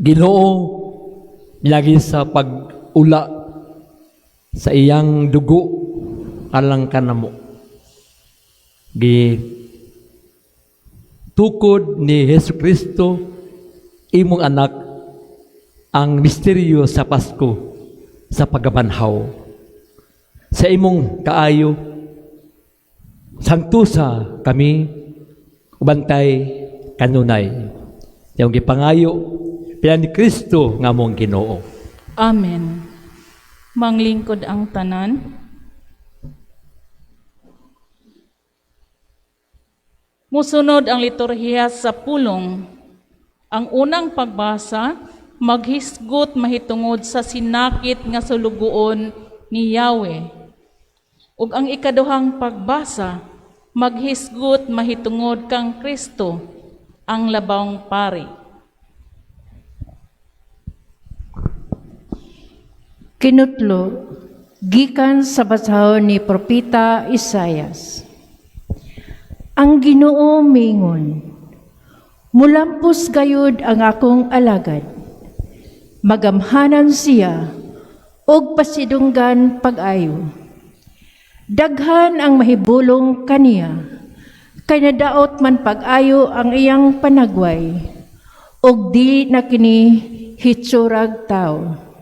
Ginoo, lagi sa pag-ula sa iyang dugo alang kanamo. Gi tukod ni Hesus Kristo, imong anak, ang misteryo sa Pasko sa pagkabanhaw. Sa imong kaayo, sangtusa kami ubantay kanunay. Iyang gipangayo pinaagi ni Kristo nga among Ginoo. Amen. Manglingkod ang tanan. Musunod ang liturhiya sa pulong. Ang unang pagbasa, maghisgot mahitungod sa sinakit nga sulugoon ni Yahweh. Ug ang ikaduhang pagbasa, maghisgot mahitungod kang Kristo, ang labawng pari. Kinutlo, gikan sa basahon ni Propeta Isayas. Ang Ginoo miingon, mulampos gayud ang akong alagad. Magamhanan siya og pasidunggan pag-ayo. Daghan ang mahibulong kaniya, kay nadaot man pag-ayo ang iyang panagway, og dili na kini hitsurag tawo.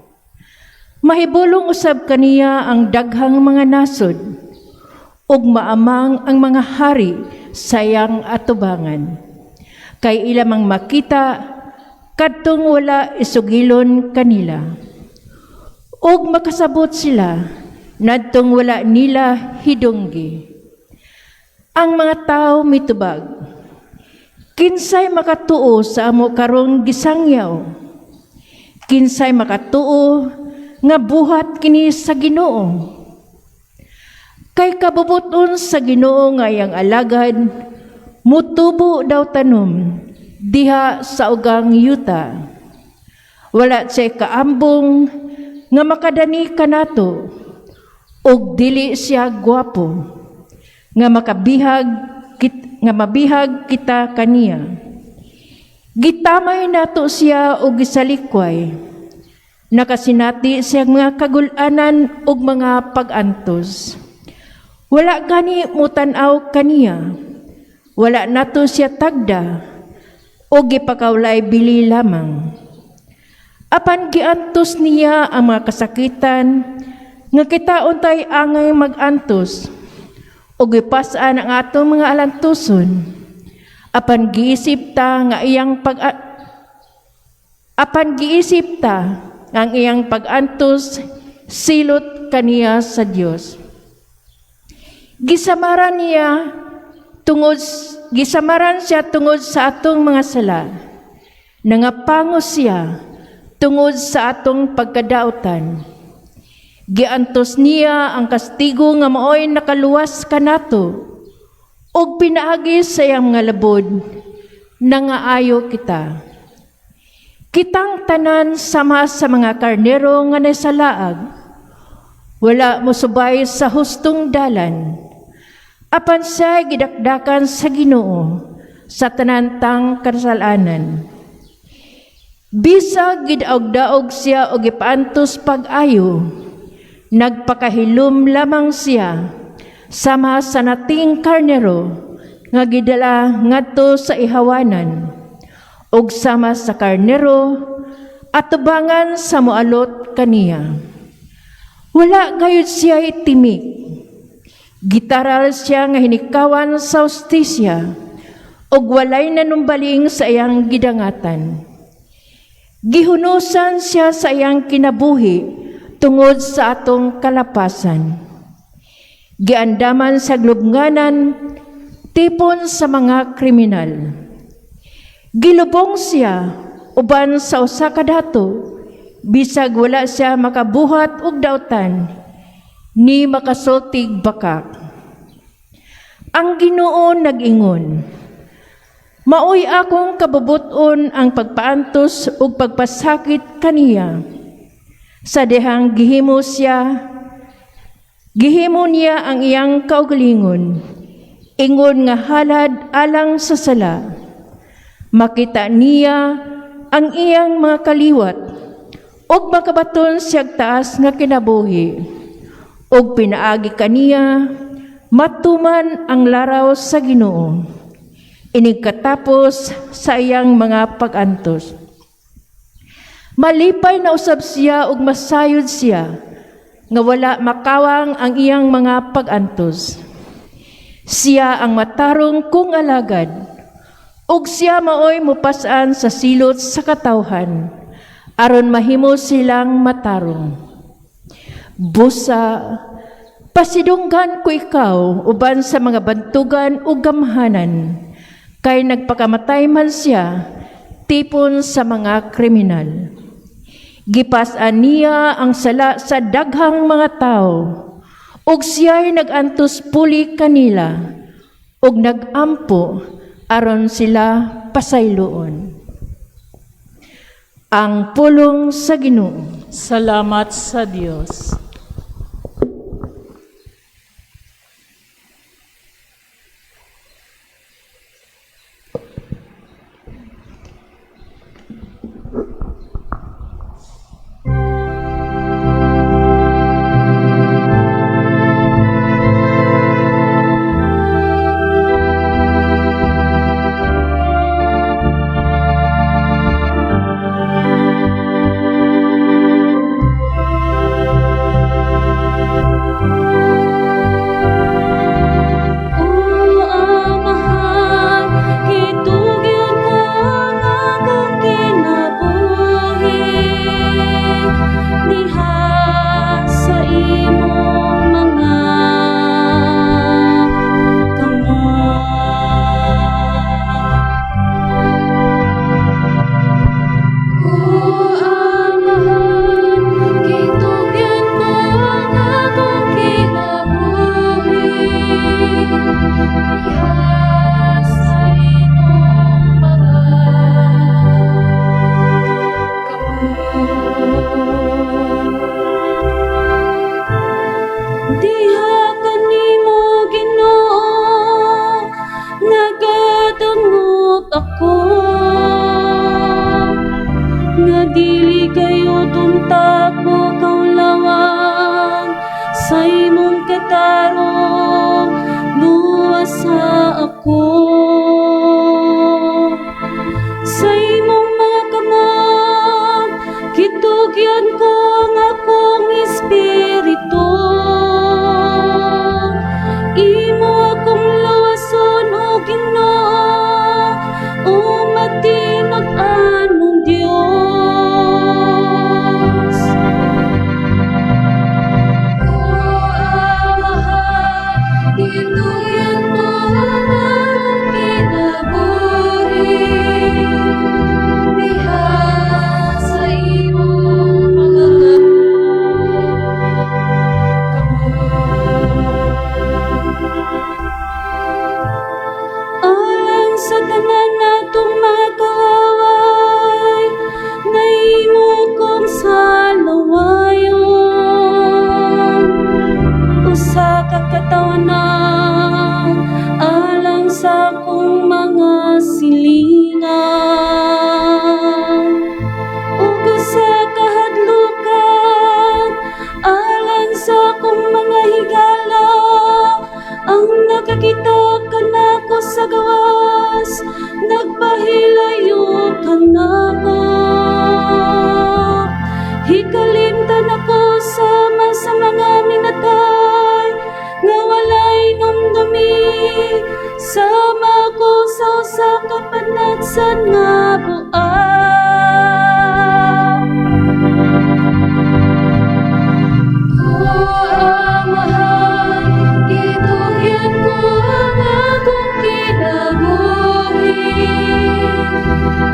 Mahibulong usab kaniya ang daghang mga nasod, ug maamang ang mga hari sa iyang atubangan. Kay ila mang makita kadtong wala isugilon kanila. Ug makasabot sila nadtong wala nila hidunggi. Ang mga tawo mitubag, kinsay makatuo sa amo karong gisangyaw? Kinsay makatuo nga buhat kini sa Ginoo? Kay kabubuton sa Ginoo nga iyang alagad, mutubo daw tanom diha sa ugang yuta. Wala siya kaambong nga makadani kanato, ug dili siya gwapo nga makabihag kit, nga mabihag kita kaniya. Gitamay nato siya og gisalikway. Nakasinati siya mga kagul-anan ug mga pag-antos. Wala gani mutan-aw kaniya. Wala nato siya tagda o gipakawlay bili lamang. Apan giantos niya ang mga kasakitan nga kita untay angay magantos o gipas-an ang atong mga alantuson. Apan giisip ta nga iyang pag apan giisip ta nga ang iyang pag-antos silot kaniya sa Dios. Gisamaran niya tungod gisamaran siya tungod sa atong mga sala. Nangapangos siya tungod sa atong pagkadautan. Giantos niya ang kastigo nga maoy nakaluwas kanato ug pinaagi sa iyang mga labod nangaayo kita. Kitang tanan sama sa mga karnero nga nasalaag, wala mosubay sa hustong dalan. Apan siya gidakdakan sa Ginoo sa tanantang kasalanan. Bisag gidaog-daog siya o gipaantos pag-ayo, nagpakahilom lamang siya sama sa nating karnero nga gidala ngadto sa ihawanan, ug sama sa karnero atubangan sa moalot kaniya. Wala gayud siya itimik. Gitaral siya nga hinikawan sa hustisya ug walay nanumbaling sa iyang gidangatan. Gihunusan siya sa iyang kinabuhi tungod sa atong kalapasan. Giandaman sa glubnganan tipon sa mga kriminal. Gilubong siya uban sa usa ka dato, bisag wala siya makabuhat og dautan ni makasultig bakak. Ang Ginoo nag-ingon, maoy akong kabubuton ang pagpaantos ug pagpasakit kaniya. Sa dihang gihimo siya, gihimo niya ang iyang kaugalingon, ingon nga halad alang sa sala. Makita niya ang iyang mga kaliwat ug makabaton siyag taas nga kinabuhi ug pinaagi kaniya matuman ang laraw sa Ginoo inig katapos sa iyang mga pag-antos. Malipay na usab siya ug masayod siya nga wala makawang ang iyang mga pag-antos. Siya ang matarong kong alagad ug siya maoy mupas-an sa silot sa katawhan aron mahimo silang matarong. Busa, pasidunggan ko ikaw uban sa mga bantugan ug gamhanan, kay nagpakamatay man siya tipon sa mga kriminal. Gipas-an niya ang sala sa daghang mga tao, ug siya'y nag-antos puli kanila, ug nag-ampo aron sila pasayloon. Ang pulong sa Ginoo. Salamat sa Dios. O Amahan, gitugyan ko ang akong kinabuhi diha sa imong mga kamot. O Amahan, gitugyan ko ang akong kinabuhi diha sa imong mga kamot. Diha kanimo, Ginoo, nagadangop ako nga dili kayo dunta ko kaulawan sa imong katarong, luwasa ako. Sa imong mga kamot, gitugyan ko ang akong espiritu. Imo akong luwason, O Ginoo, o matinud-anong Dios. O Amahan, gitugyan ko ang akong kinabuhi diha sa imong mga kamot. Alang sa tanan natong mga kaaway nga imo kong salawayon, usa ka katawanan alang sa akong mga silingan ug usa ka hadlukan alang sa akong mga higala. Ang nakakita kanako sa gawas nagpahilayo kanako. Hikalimtan ako sama sa mga minatay nga walay numdumi, sama ko sa usa ka panagsan nga buang. O Amahan, gitugyan ko ang akong kinabuhi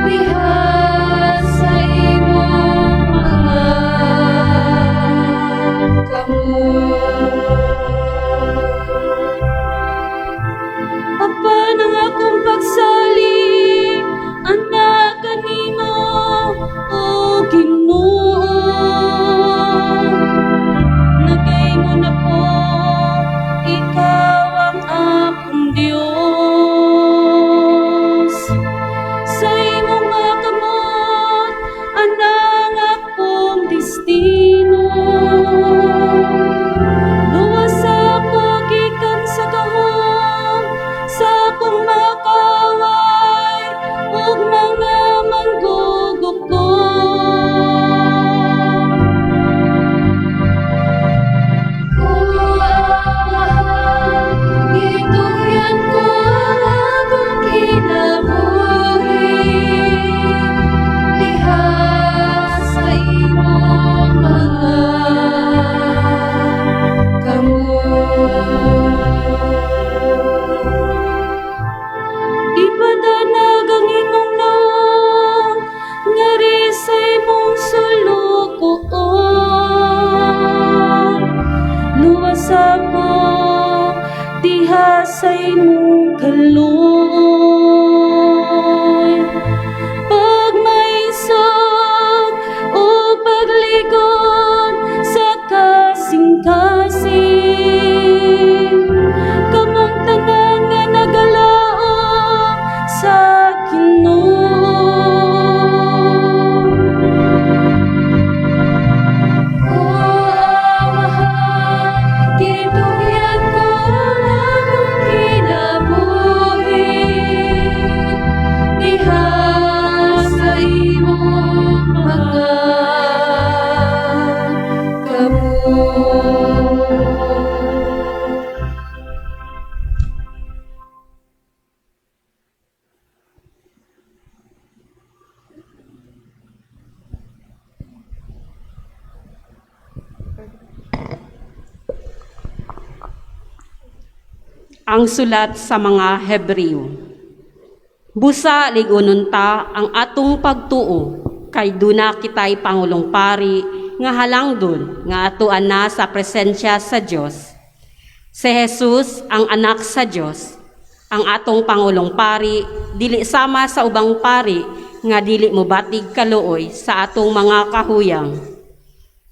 diha sa imong mga kamot. Apan ang akong pagsali sa imong kaluoy. Pagmaisog o paglikod sa kasing-kasing, kamong tanan nga nagalaom sa Ginoo. O Amahan, gitugyan ko ang akong kinabuhi diha sa imong mga kamot. Ang sulat sa mga Hebreo. Busa lig-unon ta ang atong pagtuo kay duna kitay pangulong pari nga halangdon nga atuan na sa presensya sa Dios. Si Jesus ang anak sa Dios. Ang atong pangulong pari dili sama sa ubang pari nga dili mobatig kaluoy sa atong mga kahuyang.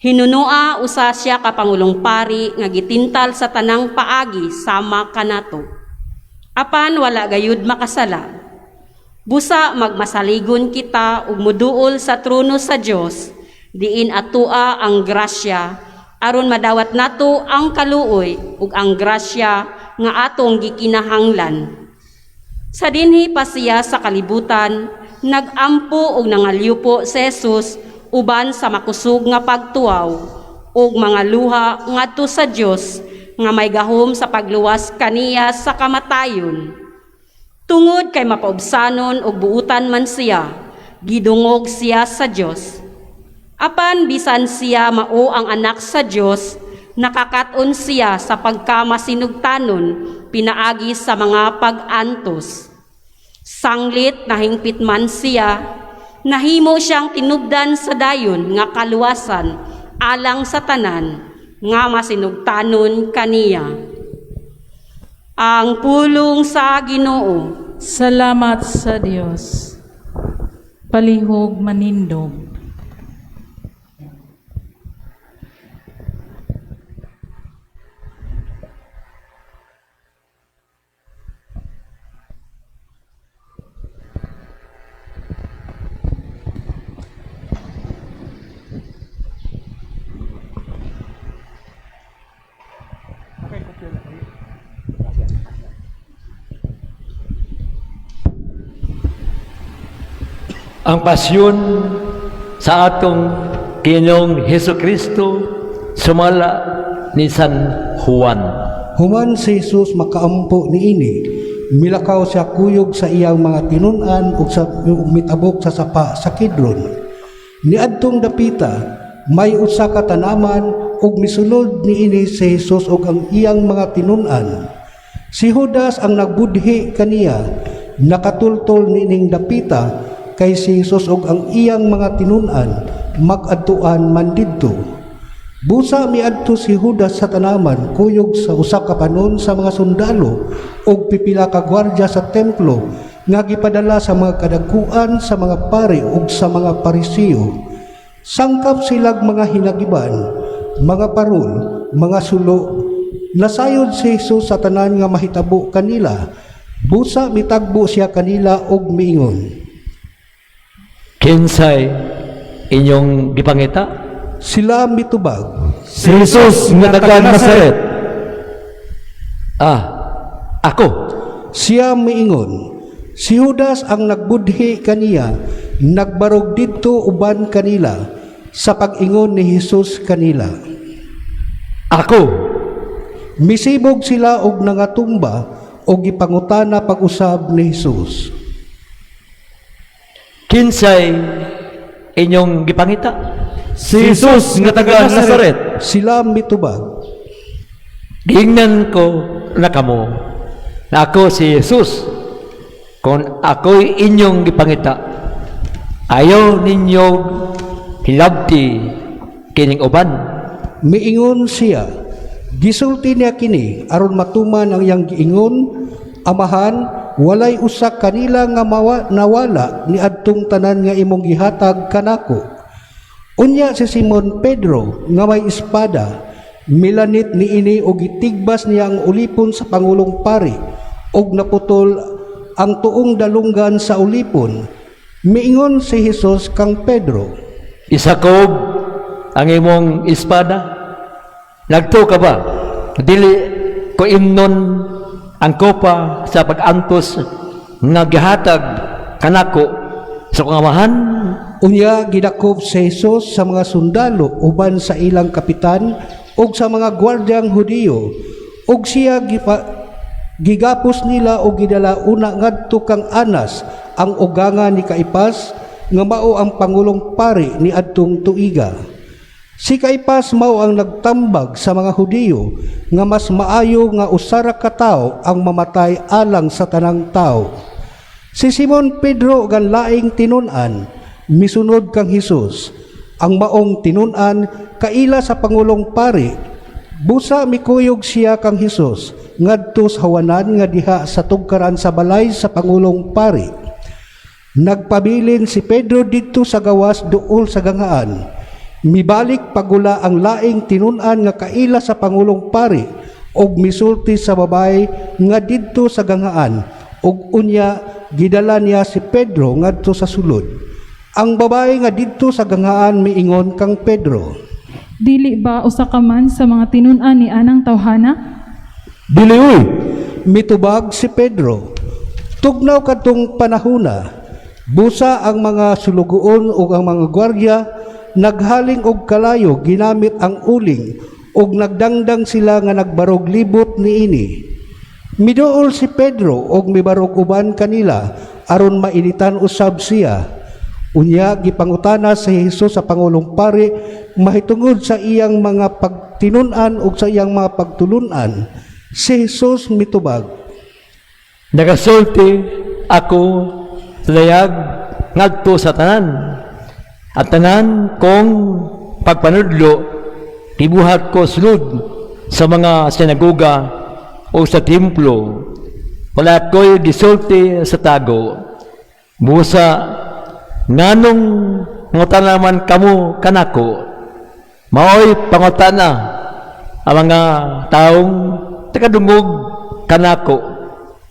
Hinunua usa siya ka pangulong pari nga gitintal sa tanang paagi sama kanato. Apan wala gayud makasala. Busa magmasaligon kita ug muduol sa trono sa Dios, diin atua ang grasya aron madawat nato ang kaluoy ug ang grasya nga atong gikinahanglan. Sa dinhi pa siya sa kalibutan, nagampo ug nangalyupo si Jesus uban sa makusog nga pagtuaw ug mga luha ngadto sa Dios nga may gahom sa pagluwas kaniya sa kamatayon. Tungod kay mapaubsanon ug buutan man siya, gidungog siya sa Dios. Apan bisan siya mao ang anak sa Dios, nakakat-on siya sa pagkamasinugtanon pinaagi sa mga pag-antos. Sanglit nahingpit man siya, nahimo siyang tinubdan sa dayon nga kaluwasan alang sa tanan nga masinugtanon kaniya. Ang pulong sa Ginoo. Salamat sa Dios. Palihog manindog. Ang pasyon sa atong Ginoong Hesus Kristo sumala ni San Juan. Human si Jesus makaampo niini, milakaw siya kuyog sa iyang mga tinun-an ug sa ug mitabok sa sapa sa Kidron. Niadtong dapita, may usa ka tanaman ug misulod niini si Jesus ug ang iyang mga tinun-an. Si Judas ang nagbudhi kaniya, nakatultol niining dapita kay si Jesus ug ang iyang mga tinun-an mag-adtuan man didto. Busa miadto si Judas sa tanaman kuyog sa usa ka panon sa mga sundalo ug pipila ka gwardya sa templo nga gipadala sa mga kadakuan sa mga pari ug sa mga Pariseo. Sangkap silag mga hinagiban, mga parol, mga sulo. Nasayod si Jesus sa tanan nga mahitabo kanila. Busa mitagbo siya kanila ug miingon. Kinsay inyong gipangita? Sila mitubag. Si Jesus nga taga Nazaret. Ah, ako. Siya miingon, si Judas ang nagbudhi kaniya, nagbarog didto uban kanila, sa pag-ingon ni Jesus kanila. Ako. Misibog sila og nangatumba og gipangutana pag-usab ni Jesus. Kinsay inyong gipangita? Si Jesus nga taga Nazaret. Sila mitubag. Giingnan ko na kamo na ako si Jesus. Kung ako'y inyong gipangita, ayaw ninyo hilabti kining uban. Miingon siya, Gisulti niya kini aron matuman ang iyang giingon, "Amahan, walay usa kanila nga nawala niadtong tanan nga imong gihatag kanako." Unya si Simon Pedro nga may espada, milanit niini og gitigbas niya ang ulipon sa pangulong pari og naputol ang tuong dalunggan sa ulipon. Miingon si Jesus kang Pedro, "Isakob ang imong espada. Nagtuo ka ba? Dili ko imnon ang kopa sa pag-antos nga gihatag kanako sa akong Amahan?" Unya gidakop si Jesus sa mga sundalo uban sa ilang kapitan ug sa mga gwardyang Hudiyo, ug siya gigapos nila og gidala una ngadto kang Anas, ang uganga ni Caipas nga mao ang pangulong pari ni adtong tuiga. Si Caipas mao ang nagtambag sa mga Hudiyo nga mas maayo nga usa ra ka tawo ang mamatay alang sa tanang tawo. Si Simon Pedro ug ang laing tinun-an misunod kang Hesus. Ang maong tinun-an kaila sa pangulong pari. Busa mikuyog siya kang Hesus ngadto sa hawanan nga diha sa tugkaran sa balay sa pangulong pari. Nagpabilin si Pedro didto sa gawas duol sa ganghaan. Mibalik pagula ang laing tinun-an nga kaila sa pangulong pari og misulti sa babaye nga didto sa ganghaan, ug unya gidala niya si Pedro ngadto sa sulod. Ang babaye nga didto sa ganghaan miingon kang Pedro, "Dili ba usa ka man sa mga tinun-an ni anang tawhana?" "Dili uy." Mitubag si Pedro. Tugnaw kadtong panahona, busa ang mga sulugoon ug ang mga gwardiya naghaling og kalayo ginamit ang uling ug nagdangdang sila nga nagbarog libot niini. Miduol si Pedro og mibarog uban kanila aron mainitan usab siya. Unya gipangutana si Jesus sa pangulong pari mahitungod sa iyang mga pagtinun-an ug sa iyang mga pagtulun-an. Si Jesus mitubag, "Nagasulti ako sa dayag ngadto sa tanan. At tanan kong pagpanudlo gibuhat ko sulod sa mga sinagoga o sa templo. Wala ko'y gisulti sa tago. Busa nganong mangutana man kamo kanako? Maoy pangutana ang mga taong takadungog kanako.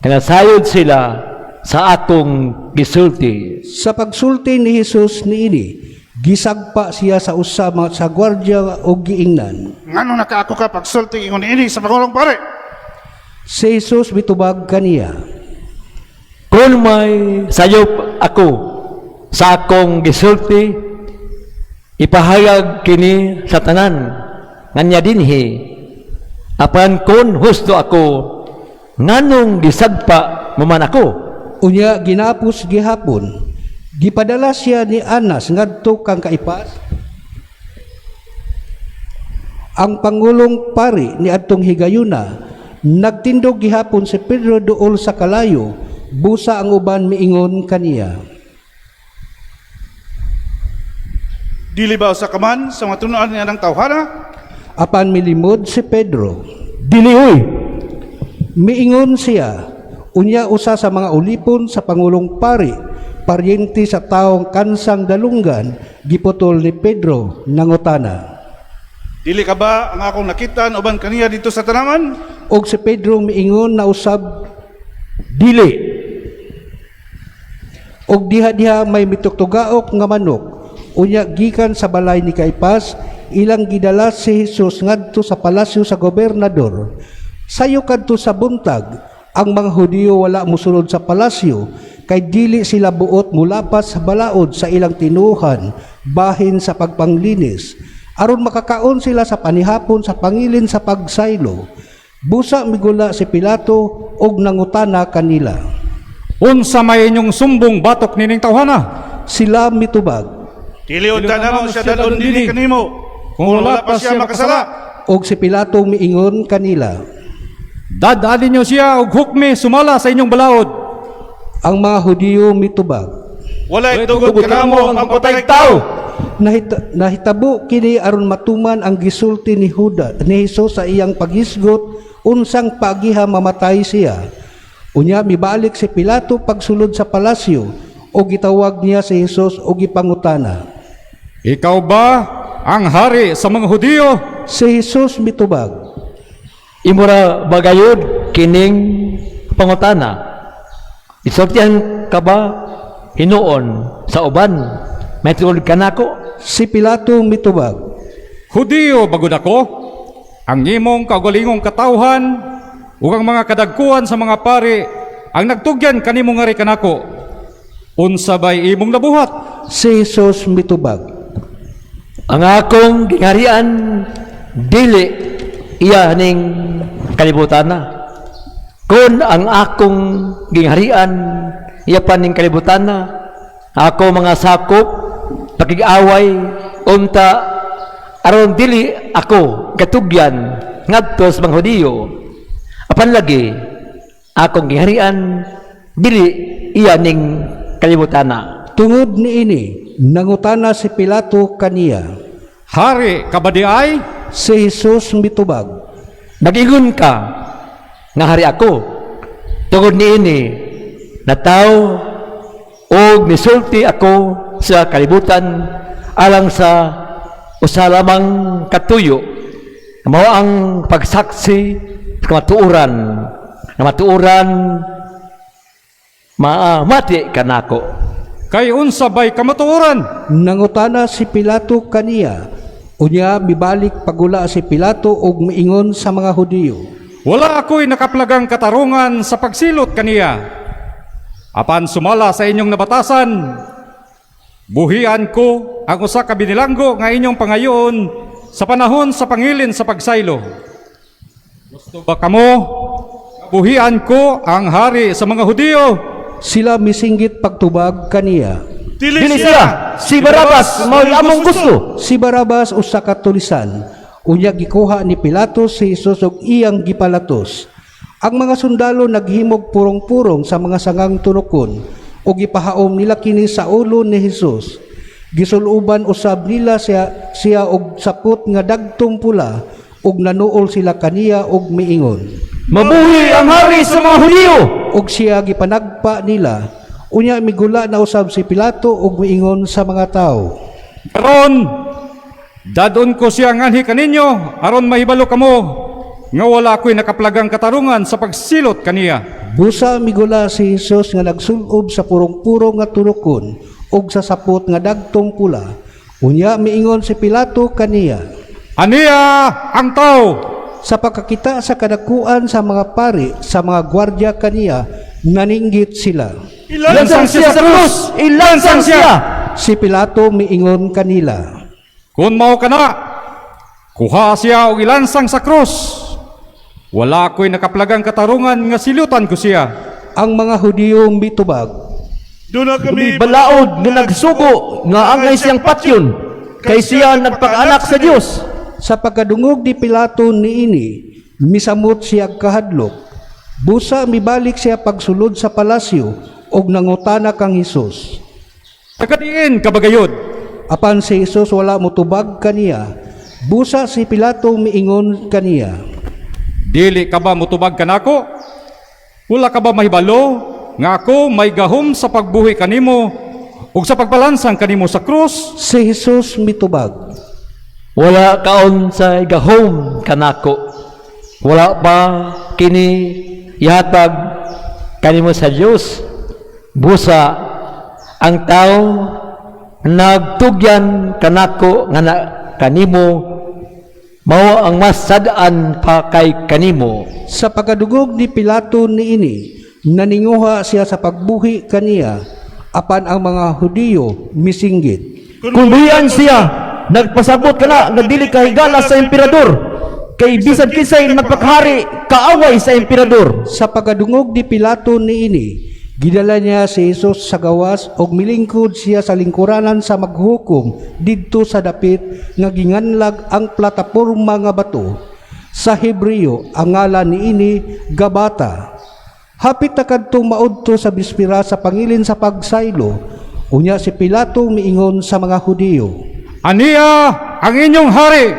Kanasayod sila sa akong gisulti." Sa pagsulti ni Jesus niini, gisagpa siya sa usa mga sa gwardiya og giingnan, "Nganong nakaako ka pagsulti ingon ini sa pangulong pare?" Si Jesus mitubag kaniya, "Kung may sayop ako sa akong gisulti, ipahayag kini sa tanan nga niya dinhi. Apan kung husto ako, nganong gisagpa mo man ako?" Unya ginapos gihapon, gipadala siya ni Anas ngadto kang Caipas, ang pangulong pari ni adtong higayuna. Nagtindog gihapon si Pedro duol sa kalayo, busa ang uban miingon kaniya, "Dili ba usa ka man sa mga tinun-an ni anang tawhana?" Apan milimod si Pedro. "Dili uy." Miingon siya. Unya usa sa mga ulipon sa pangulong pari, paryente sa taong kansang dalunggan, giputol ni Pedro, nangutana, "Dili ka ba ang akong nakitaan uban kaniya didto sa tanaman?" Og si Pedro miingon na usab, "Dili." Og diha-diha may mitugtugaok nga manok. Unya gikan sa balay ni Caipas, ilang gidala si Jesus ngadto sa palasyo sa gobernador. Sayo kadto sa buntag, ang mga Hudiyo wala mosulod sa palasyo kay dili sila buot mulapas sa balaod sa ilang tinuhan bahin sa pagpanglinis aron makakaon sila sa panihapon sa pangilin sa pagsaylo. Busa migula si Pilato og nangutana kanila, "Unsa may inyong sumbong batok nining tawhana?" Sila mitubag, "Dili unta namo siya dad-on dinhi kanimo kung wala pa siya makasala." Og si Pilato miingon kanila, "Dad-a ninyo siya og hukmi sumala sa inyong balaod." Ang mga Hudiyo mitubag, "Walay Walay tugod tugod kanamo kanamo ang ang pagpatay pagpatay tao." Nahitabo kini aron matuman ang gisulti ni Juda ni Hesus sa iyang paghisgot unsang paagiha mamatay siya. Unya mibalik si Pilato pagsulod sa palasyo ug gitawag niya si Hesus ug gipangutana. Ikaw ba ang hari sa mga Hudiyo? Si Hesus mitubag. Imo ra ba gayud kining pangutana? Isultihan ka ba hinuon sa uban? Mahitungod kanako? Si Pilato mitubag. Hudiyo ba gud ako? Ang imong kaugalingong katawhan ug ang mga kadagkuan sa mga pari ang nagtugyan kanimo ngari kanako. Unsa bay imong nabuhat? Si Hesus mitubag. Ang akong gingharian dili iya ning kalibutan na. Kung ang akong gingharian iya pa ning kalibutan na, ako mga sakop pakig-away unta aron dili ako katugyan ngadto sa mga Hudiyo. Apan lagi akong gingharian dili iya ning kalibutan na. Tungod niini, nangutana si Pilato kaniya. Hari ka ba diay? Si Hesus mitubag. Nag-ingon ka nga hari ako. Tungod niini, natawo og misulti ako sa kalibutan alang sa usa lamang katuyo. Mao ang pagsaksi sa kamatuoran. Nga matuoran maamati kanako. Kay unsa bay kamatuoran? Nangutana si Pilato kaniya. Unya mibalik pagula si Pilato ug miingon sa mga Hudiyo. Wala ako'y nakaplagang katarungan sa pagsilot kaniya. Apan sumala sa inyong nabatasan, buhian ko ang usa ka binilanggo nga inyong pangayoon sa panahon sa pangilin sa pagsaylo. Gusto ba kamo? Buhian ko ang hari sa mga Hudiyo. Sila misinggit pagtubag kaniya. Dili siya, si Barabas mao among gusto. Si Barabas usa ka tulisan. Unya gikuha ni Pilato si Hesus ug iyang gipalatos. Ang mga sundalo naghimog purong-purong sa mga sangang tunokon ug gipahaom nila kini sa ulo ni Hesus. Gisuluban usab nila siya og sapot nga dagtong pula ug nanuol sila kaniya og miingon. Mabuhi ang hari sa mga Hudiyo. Ug siya gipanagpa nila. Unya migula na usab si Pilato ug miingon sa mga tawo. Karon, dad-on ko siya nganhi kaninyo aron mahibalo kamo nga wala ako'y nakaplagang katarungan sa pagsilot kaniya. Busa migula si Hesus nga nagsulob sa purong-purong nga tunokon ug sa sapot nga dagtong pula. Unya miingon si Pilato kaniya. Aniya ang tao! Sa pagkakita sa kadakuan sa mga pari, sa mga gwardya kaniya, naninggit sila. Ilansang siya sa krus! Ilansang siya! Si Pilato miingon kanila. Kung mao kana, kuha siya og ilansang sa krus. Wala ako'y nakaplagang katarungan nga silutan ko siya. Ang mga Hudiyo mitubag. Duna kami Balaod nga nagsugo nga angay siyang patyon kay siya nagpakaanak sa Dios. Sa pagkadungog ni Pilato niini, misamot siya kahadlok. Busa mibalik siya pagsulod sa palasyo ug nangutana kang Hesus. Tagadiin ka ba gayod? Apan si Hesus wala motubag kaniya. Busa si Pilato miingon kaniya. Dili ka ba motubag kanako? Wala ka ba mahibalo nga ako may gahom sa pagbuhi kanimo ug sa pagpalansang kanimo sa krus? Si Hesus mitubag. Wala ka unsay gahom kanako. Wala pa kini ihatag kanimo sa Dios. Busa ang tao nagtugyan kanako nga na, kanimo mao ang mas sad-an pa kay kanimo. Sa pagkadungog ni Pilato niini, naninguha siya sa pagbuhi kaniya, apan ang mga Hudiyo misinggit. Kung buhian siya, nagpasabot ka na nga dili ka higala sa emperador. Kay bisan kinsay nagpakahari, kaaway sa emperador. Sa pagkadungog ni Pilato niini, gidala niya si Jesus sa gawas ug milingkod siya sa lingkuranan sa maghukom didto sa dapit nga ginganlag ang plataporma nga bato. Sa Hebreo, ang ngalan niini Gabata. Hapit na kadtong maudto sa bispira sa pangilin sa pagsaylo, unya si Pilato miingon sa mga Hudiyo. Ania ang inyong hari!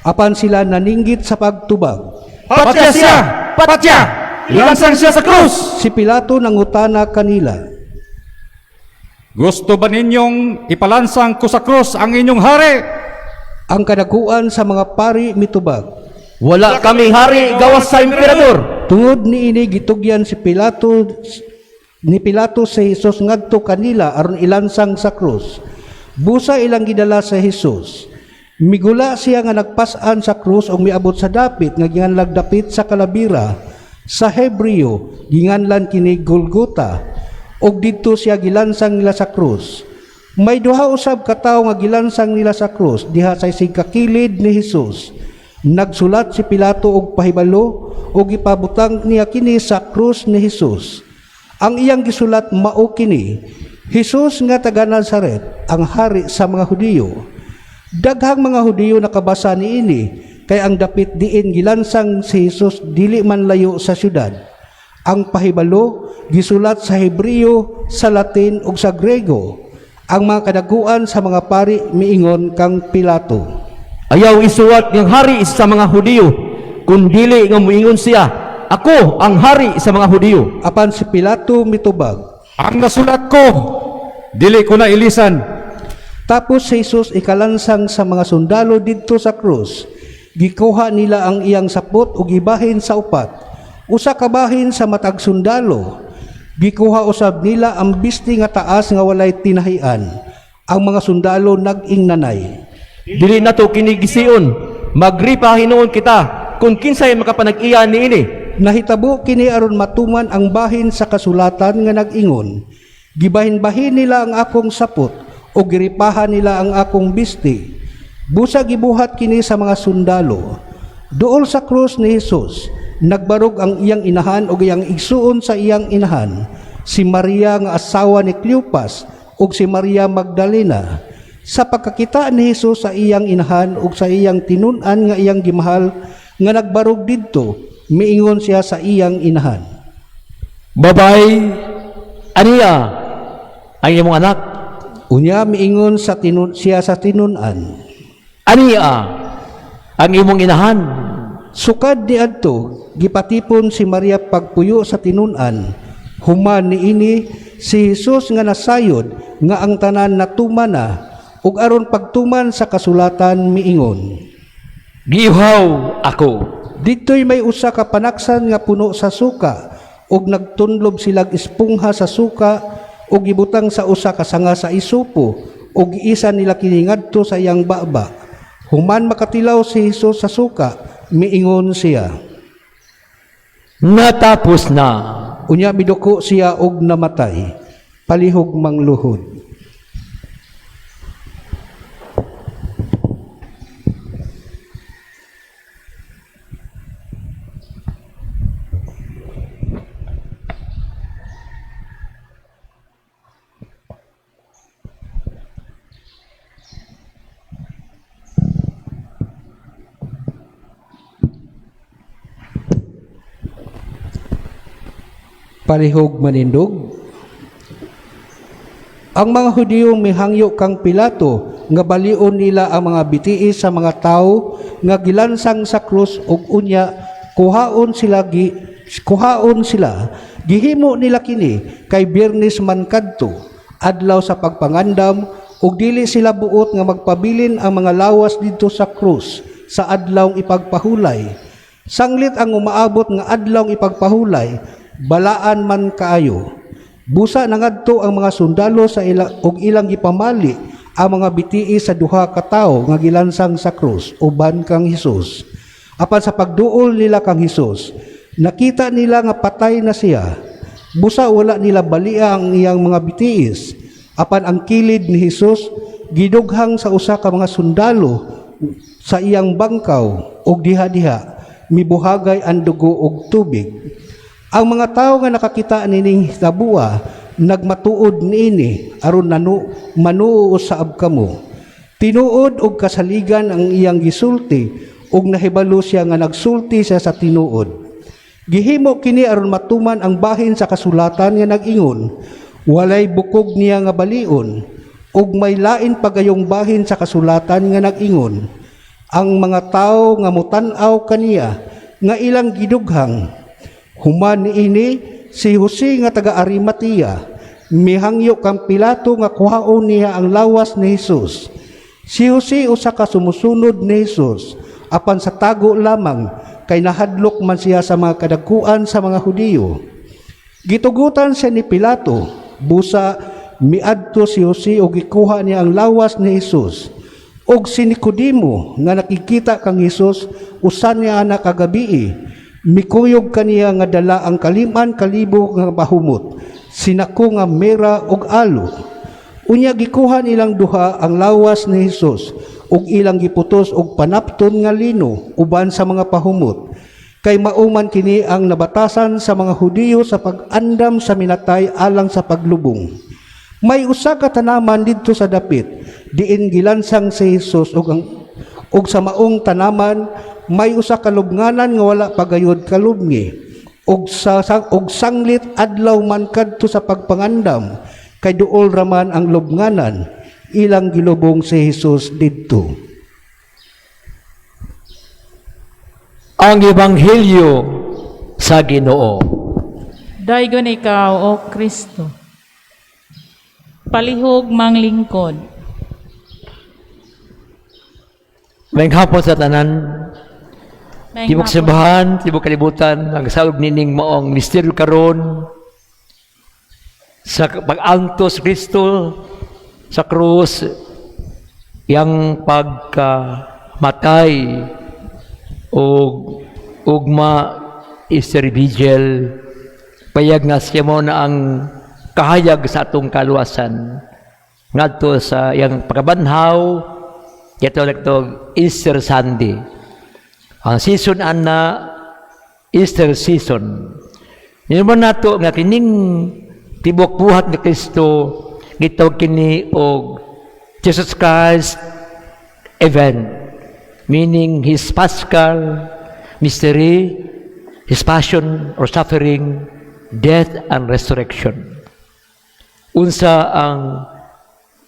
Apan sila naninggit sa pagtubag. Patya siya! Patya! Ilansang siya sa krus! Si Pilato nangutana kanila. Gusto ba ninyong ipalansang ko sa krus ang inyong hari? Ang kadakuan sa mga pari mitubag. Wala kami hari gawas sa emperador. Tungod niini gitugyan si Pilato ni Pilato si Jesus ngadto kanila aron ilansang sa krus. Busa ilang gidala sa Jesus. Migula siya nga nagpas-an sa krus ug miabot sa dapit nga ginganlag dapit sa kalabira. Sa Hebreo ginganlan kini Golgota, ug didto siya gilansang nila sa krus. May duha usab ka tawo nga gilansang nila sa krus diha sa isig kakilid ni Jesus. Nagsulat si Pilato og pahibalo ug gipabutang niya kini sa krus ni Jesus. Ang iyang gisulat mao kini: Jesus nga taga Nazaret, ang hari sa mga Hudiyo. Daghang mga Hudiyo nakabasa niini, kay ang dapit diin gilansang si Jesus dili man layo sa syudad. Ang pahibalo gisulat sa Hebreo, sa Latin ug sa Grego. Ang mga kadaguan sa mga pari miingon kang Pilato. Ayaw isuwat ng hari sa mga Hudiyo, kundili nga muingon siya, ako ang hari sa mga Hudiyo. Apan si Pilato mitubag. Ang nasulat ko, dili ko na ilisan. Tapos si Jesus ikalansang sa mga sundalo didto sa krus. Gikuha nila ang iyang sapot ug gibahin sa upat. Usa ka bahin sa matag sundalo. Gikuha usab nila ang bisti nga taas nga walay tinahian. Ang mga sundalo nag-ingnanay. Dili nato kini gision, magripa hinuon kita kung kinsay makapanag-iya niini. Nahitabo kini aron matuman ang bahin sa kasulatan nga nag-ingon. Gibahin-bahin nila ang akong sapot o giripahan nila ang akong bisti. Busa gibuhat kini sa mga sundalo. Duol sa krus ni Jesus, nagbarog ang iyang inahan og iyang igsuon sa iyang inahan, si Maria nga asawa ni Cleopas ug si Maria Magdalena. Sa pagkakita ni Jesus sa iyang inahan ug sa iyang tinun-an nga iyang gimahal nga nagbarog didto, miingon siya sa iyang inahan. Babay, aniya ang imong anak. Unya miingon sa tinun siya sa tinun-an. Aniya ang imong inahan. Sukad niadto, gipatipon si Maria pagpuyo sa tinun-an. Human niini si Jesus nga nasayod nga ang tanan natuman na, ug aron pagtuman sa kasulatan miingon. Giuhaw ako. Didto'y may usa ka panaksan nga puno sa suka, ug nagtunlob silag espongha sa suka ug gibutang sa usa ka sanga sa isupo, ug giisa nila kini ngadto sa iyang baba. Human makatilaw si Jesus sa suka, miingon siya. Natapos na. Unya miduko siya og namatay. Palihog mangluhod. Palihog manindog. Ang mga Hudiyo mihangyo kang Pilato nga balion nila ang mga bitii sa mga tawo nga gilansang sa krus ug unya kuhaon sila kuhaon sila. Gihimo nila kini kay Biyernes man kadto, adlaw sa pagpangandam, ug dili sila buot nga magpabilin ang mga lawas didto sa krus sa adlawng ipagpahulay. Sanglit ang umaabot nga adlawng ipagpahulay, balaan man kaayo. Busa nangadto ang mga sundalo sa ila og ilang gipamali ang mga bitii sa duha ka tawo nga gilansang sa krus uban kang Hesus. Apan sa pagduol nila kang Hesus, nakita nila nga patay na siya. Busa wala nila balia ang iyang mga bitiis. Apan ang kilid ni Hesus gidughang sa usa ka mga sundalo sa iyang bangkaw, ug diha-diha mibuhagay ang dugo og tubig. Ang mga tawo nga nakakita nining hitabua nagmatuod niini aron nanu manuo saab kamo. Tinuod og kasaligan ang iyang gisulti, ug nahibalo siya nga nagsulti siya sa tinuod. Gihimo kini aron matuman ang bahin sa kasulatan nga nag-ingon, walay bukog niya nga balion. Ug may lain pagayong bahin sa kasulatan nga nag-ingon, ang mga tawo nga mutan-aw kaniya nga ilang gidughang. Human niini, si Jose nga taga Arimatea mihangyo kang Pilato nga kuhaon niya ang lawas ni Jesus. Si Jose usa ka sumusunod ni Jesus, apan sa tago lamang, kay nahadlok man siya sa mga kadakuan sa mga Hudiyo. Gitugutan siya ni Pilato. Busa miadto si Jose ug gikuha niya ang lawas ni Jesus. Og si Nicodemo nga nakikita kang Jesus usa niya ana kagabii, mikuyog kaniya nga dala ang kaliman kalibo nga pahumot, sinako nga mira ug aloe. Unya gikuha nilang duha ang lawas ni Jesus ug ilang giputos og panapton nga lino uban sa mga pahumot. Kay mao man kini ang nabatasan sa mga Hudiyo sa pag-andam sa minatay alang sa paglubong. May usa ka tanaman didto sa dapit diin gilansang si Jesus, ug sa maong tanaman may usa ka lubnganan nga wala pa gayud kalubngi. Ug sanglit adlaw man kadto sa pagpangandam, kay duol raman ang lubnganan, ilang gilubong si Jesus didto. Ang Ebanghelyo sa Ginoo. Daygon ikaw, O Kristo. Palihog manglingkod. Maayong hapon sa tanan. Maayong Tibok hapon. Simbahan, tibok kalibutan, ang salog nining maong misteryo karon sa pag-antos Kristo sa krus, yang pagkamatay og ugma, Easter Vigil, payag nga siya mo na ang kahayag sa atong kaluwasan ngadto sa iyang pagkabanhaw. Ito Easter Sunday, ang season ana, Easter season. Nilmo nato nga kining tibok buhat ni Kristo, gitawag kini og Jesus Christ event, meaning His Paschal mystery, His passion or suffering, death and resurrection. Unsa ang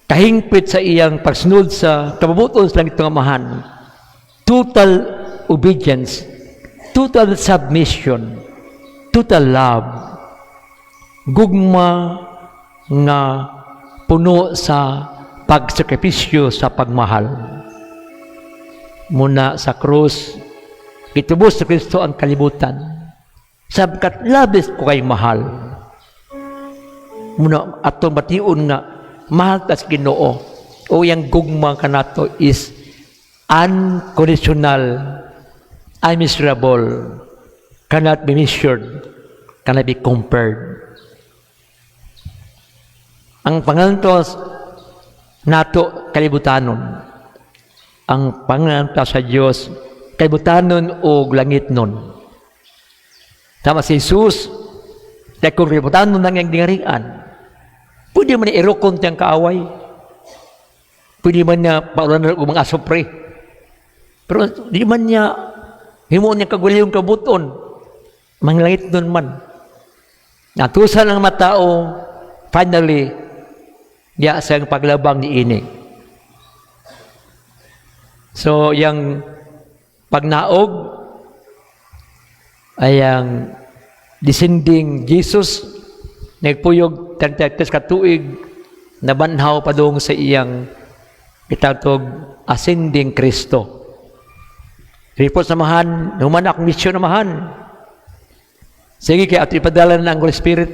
kahingpit sa iyang pagsunod sa kabubuton sa langit nga Amahan? Total obedience, total submission, total love, gugma nga puno sa pagsakripisyo sa pagmahal. Muna sa krus, gitubos sa Kristo ang kalibutan. Sabkat labis ko kay mahal. Muna atong bation nga mahal tas Ginoo o yang gugma kanato is unconditional, immeasurable, cannot be measured, cannot be compared. Ang pangantos nato kalibutanon, ang pangantos sa Dios kalibutanon o langit nun. Tama si Jesus, dahil kung kalibutanon lang yung dingarian, pwede man niya irukon tiyang kaaway. Pwede man niya paulan og mga asupre. Pero di man niya himuon niya kaguliyong kabuton. Manglangit nun man. Natusan ang matao, finally, diya sa paglabang ni ini. So, yang pagnaog ay ang descending Jesus, nagpuyog 33 ka tuig, nabanhaw padung sa iyang gitawag ascending Kristo. Report sa Amahan, human akong misyon, Amahan. Sige, kay ato ipadala na ang Holy Spirit.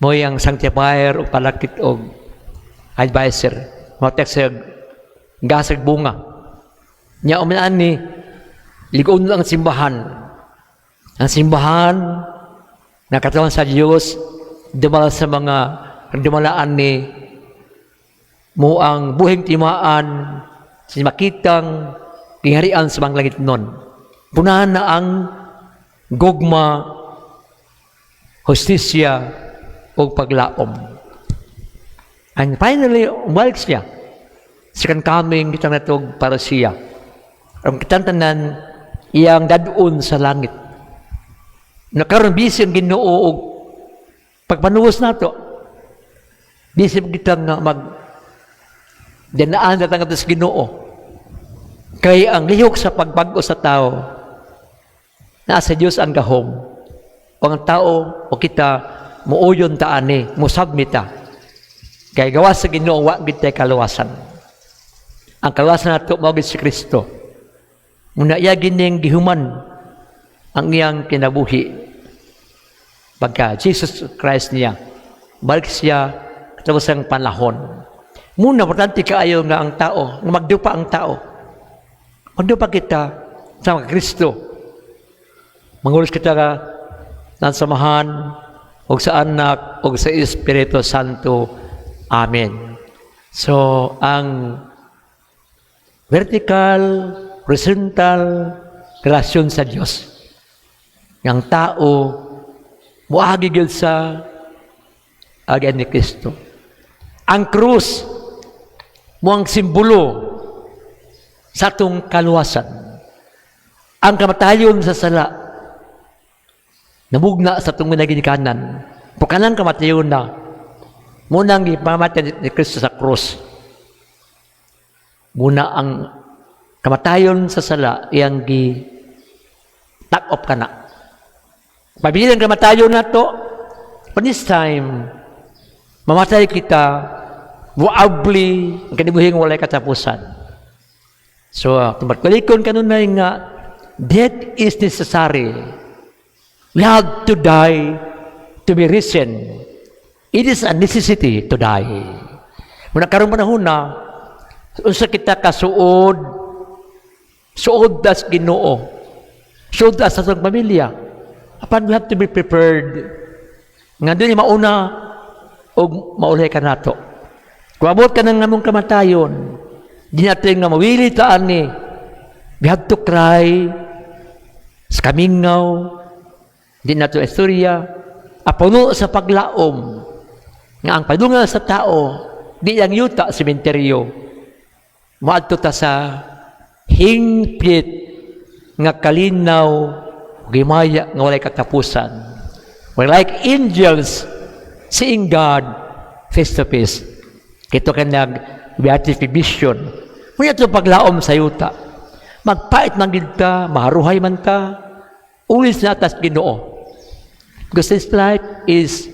Mo yang sanctifier o palakit o advisor. Mo text gasag bunga. Nya umilaan ni ligon ang simbahan. Ang simbahan nakatawan sa Diyos, dumala sa mga dumalaan ni mo ang buhing timaan sa makitang giharian sa mga langit nun. Punahan na ang gugma, hustisya, o paglaom. And finally, umalik siya. Second coming, kitang natog para siya. Ang kitang tanan, iyang dadun sa langit. Nakaroon busy ang Ginoo og pagpanuwas nato. Bisip kita nga mag dinaan na tanga sa Ginoo. Kay ang lihok sa pagbag-o sa tao, naa sa Dios ang gahom. O ang tao o kita muuyon ta ani, musubmit ta. Kay gawas sa Ginoo, wa gid tay kaluwasan. Ang kaluwasan nato mao gid si Kristo. Muna iya gining gihuman ang iyang kinabuhi. Pagka Jesus Christ niya, balik siya tapos ang panahon. Muna, importante kaayo nga ang tao, nga magdupa ang tao. Magdupa kita sa mga Kristo. Mangulos kita ka ng Amahan, o sa Anak, o sa Espiritu Santo. Amen. So, ang vertical, horizontal relasyon sa Diyos. Ang tao, muagi gyud sa agian ni Kristo. Ang krus, mo ang simbolo sa atong kaluwasan. Ang kamatayon sa sala, namugna sa atong ginikanan. Pukanang kamatayon na, munang ipamatay ni Kristo sa krus. Muna ang kamatayon sa sala, iyang gi tak-op ka na. Pabiling kamatayon na to, but this time, mamatay kita, muabli, ang kinabuhing walay katapusan. So, tumatkulikon kanunay nga, death is necessary. We have to die to be risen. It is a necessity to die. Muna karong panahon na, unsa kita kasuod, suod das Ginoo, suod das sa atong pamilya. Apan we have to be prepared. Nga dili mauna og maulay ka nato. Kung abot ka ng among kamatayon, di natin nga mawili ta ani. We have to cry sa kamingaw, di nato istorya, apuno sa paglaom, nga ang padungan sa tao, di ang yuta, sementeryo, moadto ta sa hingpit nga kalinaw, gimaya nga walay katapusan. We're like angels seeing God face to face. Kito ka nag beatific vision. Muna ito paglaom sa yuta. Magpait man gid ta, maharuhay man ta, ulis na tas Ginoo. Because this life is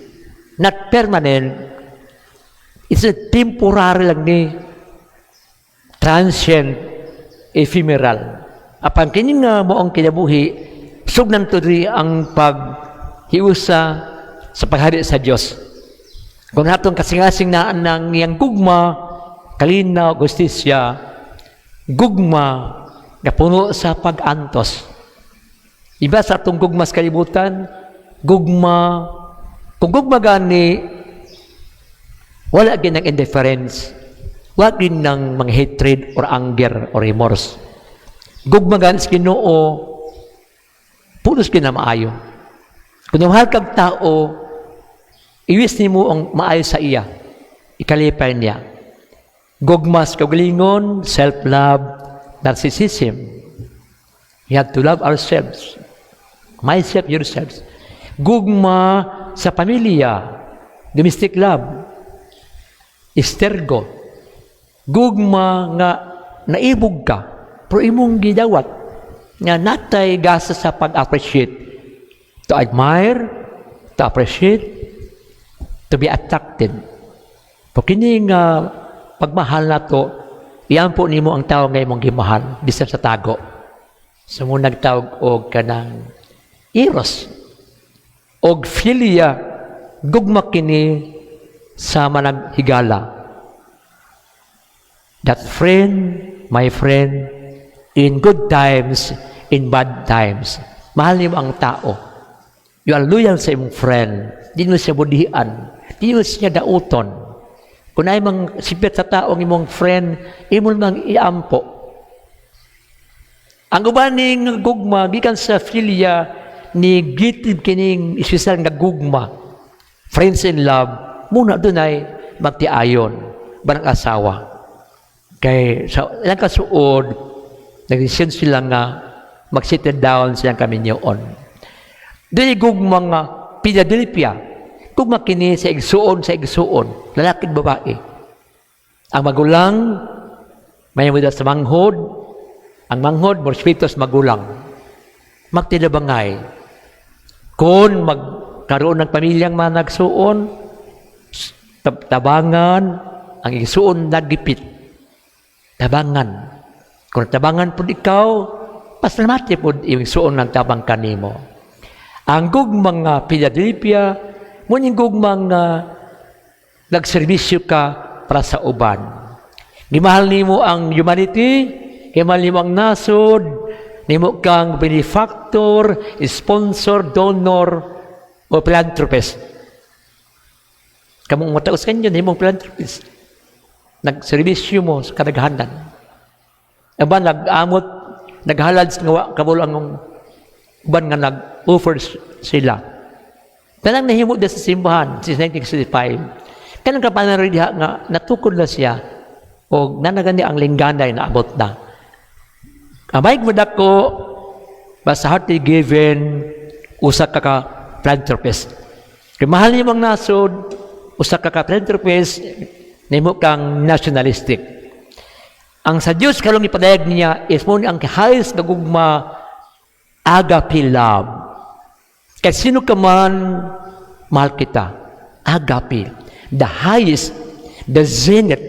not permanent. It's a temporary lang ni, transient, ephemeral. Apan kini nga moong kinabuhi, sugnan to diri ang paghiusa sa paghari sa Dios. Kung natong kasing-asing na ng iyang gugma, kalinaw, gustisya, gugma, nga puno sa pag-antos. Iba sa atong gugma sa kalibutan, gugma, kung gugma gani, wala gin ng indifference, wala gin ng mga hatred or anger or remorse. Gugma gani sa Ginoo, pulos gin na maayo. Kung mahal kag tao, iwis nimo ang maayo sa iya, ikalipay niya. Gugma sa kaugalingon, self-love, narcissism. We have to love ourselves. Myself, yourselves. Gugma sa pamilya, domestic love, estergo. Gugma nga naibog ka, pero imong gidawat nga natay gasa sa pag-appreciate. To admire, to appreciate, to be attracted. Po kini nga pagmahal nato, iyan po nimo ang tao nga imong gimahal bisan sa tago. So mo nagtawag og kanang eros og philia, gugma kini sa managhigala. That friend, my friend, in good times, in bad times. Mahal nimo ang tao. You are loyal sa imong friend. Di mo siya budian. Di mo siya dauton. Kung ay mang sipit sa tao ang imong friend, imo mang iampo. Ang ubaning gugma gikan sa philia ni gitib kining espesyal nga gugma. Friends in love, muna dunay magtiayon barang asawa. Kay sa ilang kasuod, nagdesisyon sila nga mag-settle down silang kaminyoon. Doon gugma nga Philadelphia. Kung makini sa igsuon, lalaki at babae. Ang magulang, may muda sa manghod, ang manghod, morespeto sa magulang. Magtinabangay. Kung magkaroon ng pamilyang mga nagsuon, tabangan, ang igsuon nagipit. Tabangan. Kung tabangan po ikaw, pasalamati po yung igsuon ng tabang kanimo. Ang gugmang nga Philadelphia, muning gugmang nga nagserbisyo ka para sa uban. Gimahal nimo ang humanity, gimahal nimo ang nasod, nimo kang benefactor, sponsor, donor, o philanthropist. Kamong mataos kanyo, nimong philanthropist. Nagserbisyo mo sa kadaghanan. Aba, nag-amot, naghalad sa nga kabalo ang uban nga nag-offer sila. Tanang nahimo da sa simbahan since 1965. Kanang kapanaro diha nga natukod na siya o nanagani ang lingganay na abot na. Amay mo dako basta heartily given usa ka ka philanthropist. Kay mahal nimo ang nasod, usa ka ka philanthropist, nimo kang nationalistic. Ang sa Dios karong ipadayag niya is mo ni ang highest nga gugma, agape love. Kahit sino ka man, mahal kita. Agape. The highest, the zenith,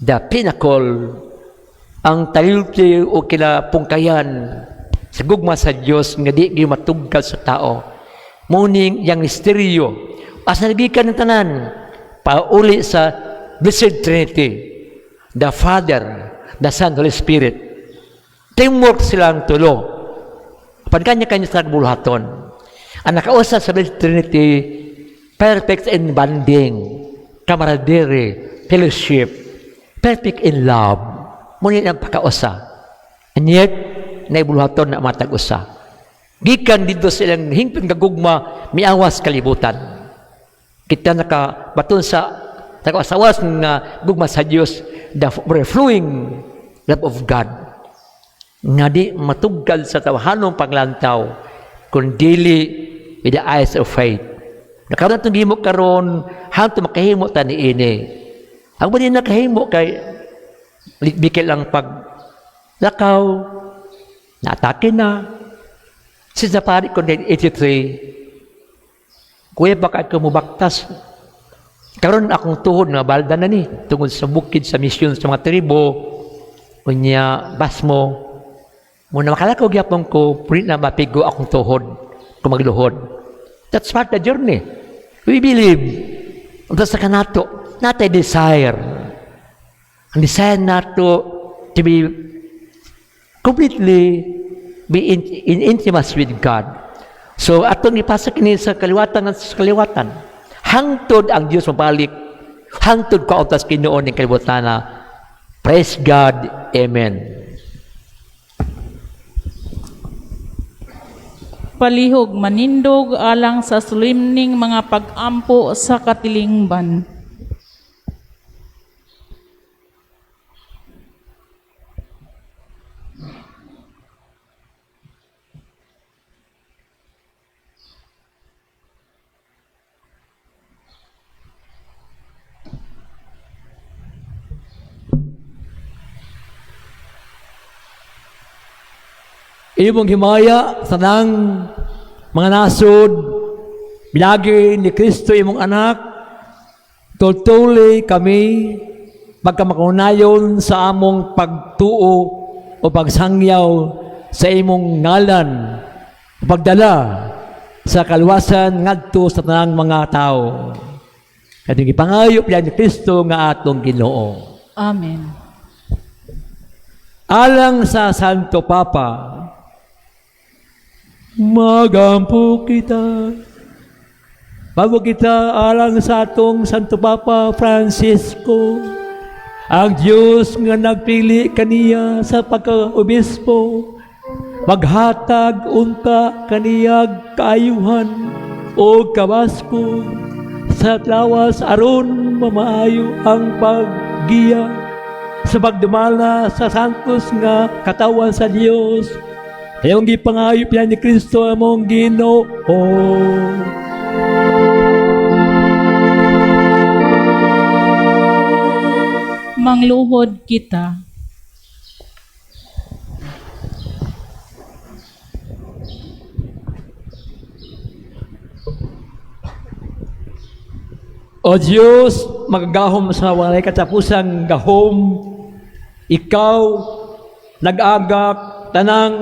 the pinnacle, ang talilti o kinapungkayan sa gugma sa Dios nga di gyud matugkal sa tao. Muning yang misteryo. Asa nagikan ng tanan, pauli sa Blessed Trinity, the Father, the Son, the Holy Spirit. Teamwork silang tulo. Apan kanya-kanya sa buluhaton. Ang nakausa sa Blessed Trinity, perfect in bonding, camaraderie, fellowship, perfect in love. Ngunit ang pagkausa. And yet, naibuluhaton na matag usa. Gikan dito sa ilang hingpit nga gugma, miawas kalibutan. Kita nakabaton sa nakasawas nga gugma sa Dios, the overflowing love of God. Nga di matugkal sa tawhanong panglantaw, kun dili with the eyes of faith. Nakaroon itong gihimo karon, hangtod makahimo ta niini. Ang ba nakahimo kay bikil ang pag lakaw, naatake na. Since napari ko 83, kuya baka ako mubaktas. Karon akong tuhod nga balda na ni tungod sa bukid sa misyon sa mga tribo, unya basmo. Muna makalakaw gyapon ko, puri na mapigo akong tuhod kung magluhod. That's part of the journey. We believe. Unta sa kanato, natay desire. Ang desire nato to be completely be in intimacy with God. So atong ipasa kini sa kaliwatan at sa kaliwatan. Hangtod ang Dios mabalik. Hangtod kauntas Ginoo ning kalibutana. Praise God. Amen. Palihog manindog alang sa sulimning mga pag-ampo sa katilingban. Imong himaya sa nang mga nasod, binagi ni Kristo imong anak, tultuli kami pagkamakahunayon sa among pagtuo o pagsangyaw sa imong ngalan, pagdala sa kaluwasan ngadto sa tanang mga tao. Katong gipangayo ni Kristo nga atong Ginoo. Amen. Alang sa Santo Papa, magampo kita. Bago kita alang sa atong Santo Papa Francisco, ang Diyos nga nagpili kaniya sa pagka-obispo, maghatag unta kaniyag kaayuhan o kabasko sa lawas aron mamaayo ang paggiya sa pagdumala sa santos nga katawan sa Dios. Kayong gipangayo piya ni Kristo among Ginoo. Mangluhod kita. O Diyos, magagahom sa walay katapusang gahom, ikaw nag-agak tanang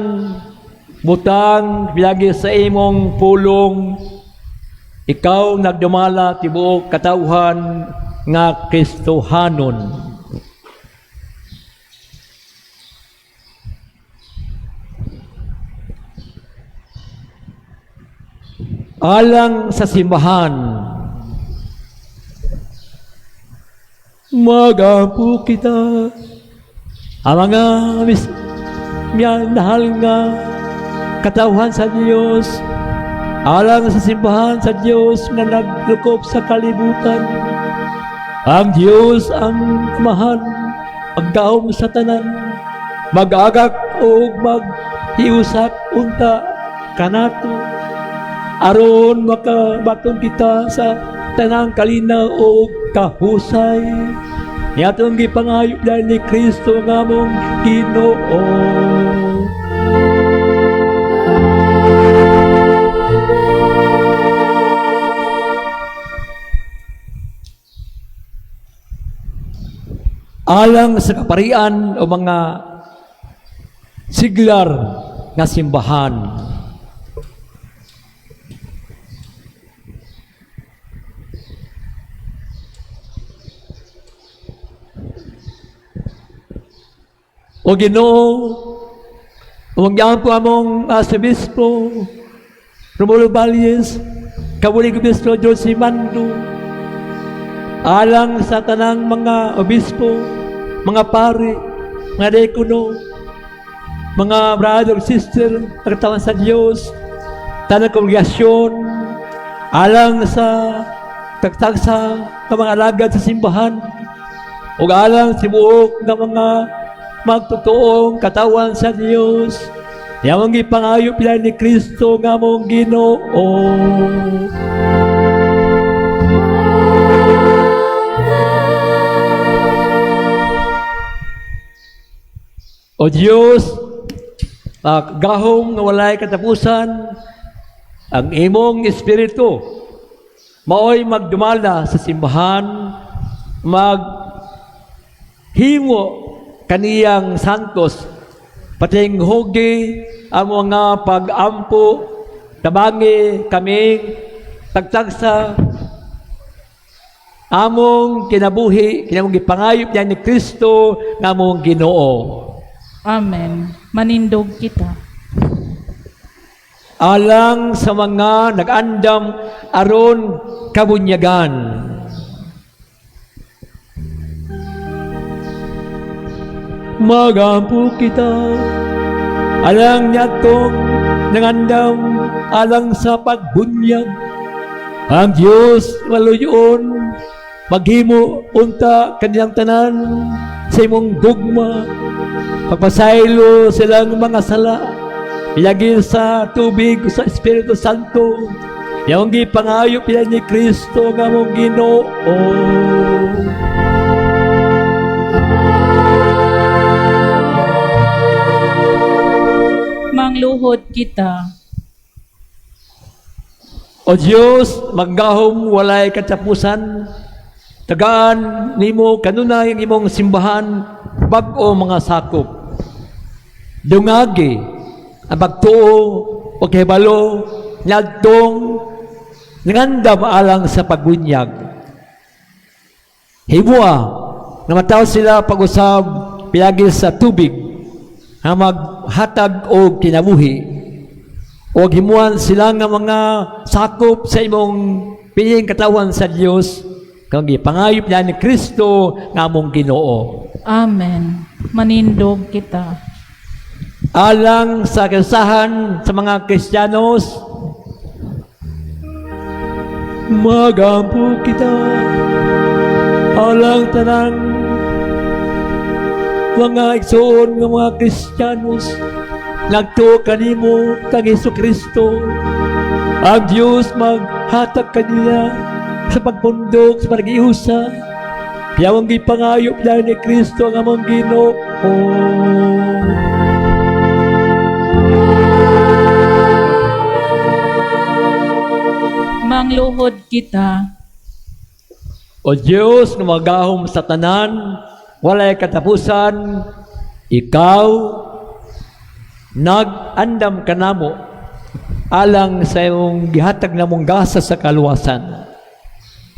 butang bilagi sa imong pulong, ikaw nagdumala tibuok katawhan nga Kristohanon. Alang sa simbahan, magampo kita ang mga minahal nga katawhan sa Dios, alang sa simbahan sa Dios nga naglukop sa kalibutan. Ang Dios ang Amahan, pagkaom sa tanan, mag-agak o maghiusak unta kanato, aron makabaton kita sa tanang kalinaw o kahusay. Niatong gipangayo dahil ni Kristo nga among Ginoo. Alang sa kaparian o mga siglar nga simbahan. O Ginoo, umagyan po among Arcebispo Romulo Valles, Kabulig Obispo George Mando, alang sa tanang mga obispo, mga pari, mga dekono, mga brother, sister, katawan sa Diyos, tanang kongregasyon, alang sa tagtagsa ng mga alagad sa simbahan, ug alang sa buok ng mga magtotoong katawan sa Diyos, yamang gipangayo pila ni Kristo nga among Ginoo. O Diyos, gahom nga walay katapusan, ang imong espiritu maoy magdumala sa simbahan, maghimo kaniyang santos, patinghugi ang mga pag-ampo, tabangi kami tagtagsa among kinabuhi, kinamong gipangayop niya ni Kristo nga among Ginoo. Amen. Manindog kita. Alang sa mga nag-andam aron kabunyagan. Magampo kita alang niatong nangandam alang sa pagbunyag. Ang Diyos maluyon maghimo unta kanilang tanan sa imong gugma, pagpasaylo silang mga sala, ilagi sa tubig sa Espiritu Santo, yang gipangayo pila ni Kristo nga among Ginoo. Mangluhod kita. O Diyos, maggahom walay katapusan, tagaan nimo kanunay ang imong simbahan bag-o mga sakop. Dungagi ang pagtuo o kahibalo niadtong nangandam alang sa pagbunyag. Himua nga mataw sila pag-usab piyagi sa tubig nga maghatag og kinabuhi, o himuan sila nga mga sakop sa imong piling katawan sa Dios, kang gipangayop niya ni Kristo nga among Ginoo. Amen. Manindog kita. Alang sa kasahan sa mga Kristiyanos, magampo kita alang tanang mga igsoon nga mga Kristiyanos nagtuo kanimo kang Hesus Kristo. Ang Dios maghatag kaniya sa pagpundok sa pag-iusa Yawang gipangayo dahil ni Kristo ang among Ginoo. Mangluhod kita. O Diyos nga magahom sa tanan, walay katapusan, ikaw nag-andam kanamo alang sa imong gihatag namong gasa sa kaluwasan.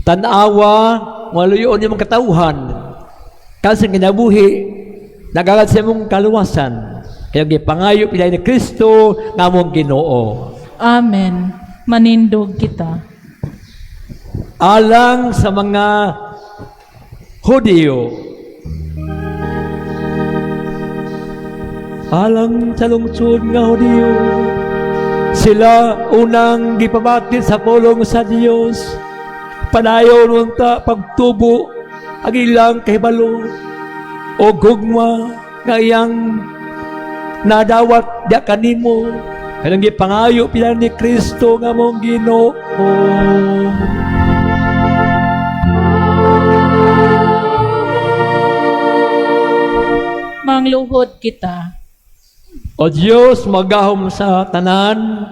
Tan-awa, maluyon imong katawhan, kasing kinabuhi, nagagat sa imong kaluwasan. Kaya gipangayo pilay ni Kristo nga among Ginoo. Amen. Manindog kita. Alang sa mga Hudiyo, alang sa lungsod nga Hudiyo, sila unang gipabati sa pulong sa Dios. Padayon unta pagtubo ang ilang kahibalo o gugma nga iyang nadawat diya kanimo. Kanang gipangayo pila ni Kristo nga mong Ginoo. Mangluhod kita. O Diyos, magahom sa tanan,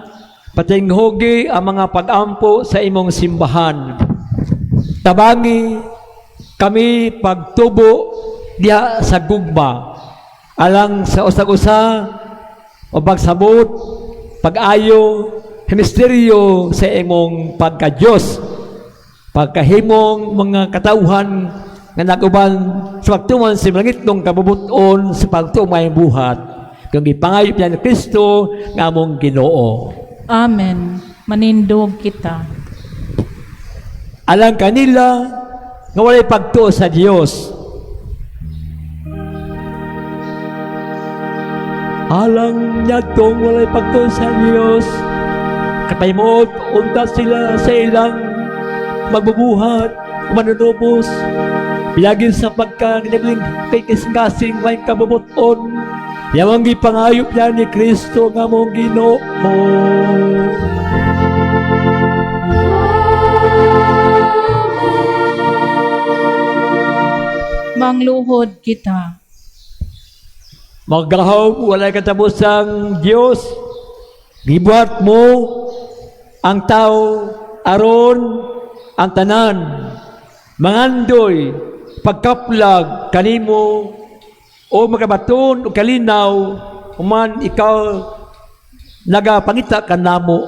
patinghugi ang mga pag-ampo sa imong simbahan. Tabangi kami pagtubo diha sa gugma, alang sa usag-usa o pagsabot, pag-ayo, misteryo sa imong pagka-Diyos, pagkahimong mga katauhan nga nag-uban sa pagtuman sa langitnong kabubuton sa pagtumay buhat. Kung gipangayo niya ni Kristo nga among Ginoo. Amen. Manindog kita. Alang kanila nga walay pagtuo sa Dios. Alang niadtong walay pagtuo sa Dios, kataymot unta sila sa ilang magbubuhat o manunubos. Piyagin sa pagka kinabling kay kasing may kabubuton. Yawang gipangayo niya ni Kristo nga among Ginoo. Mangluhod kita. Magahom, walay katapusang Diyos. Gibuhat mo ang tao aron ang tanan. Mangandoy, pagkaplag kanimo o makabaton o kalinaw human ikaw nagapangita kanamo.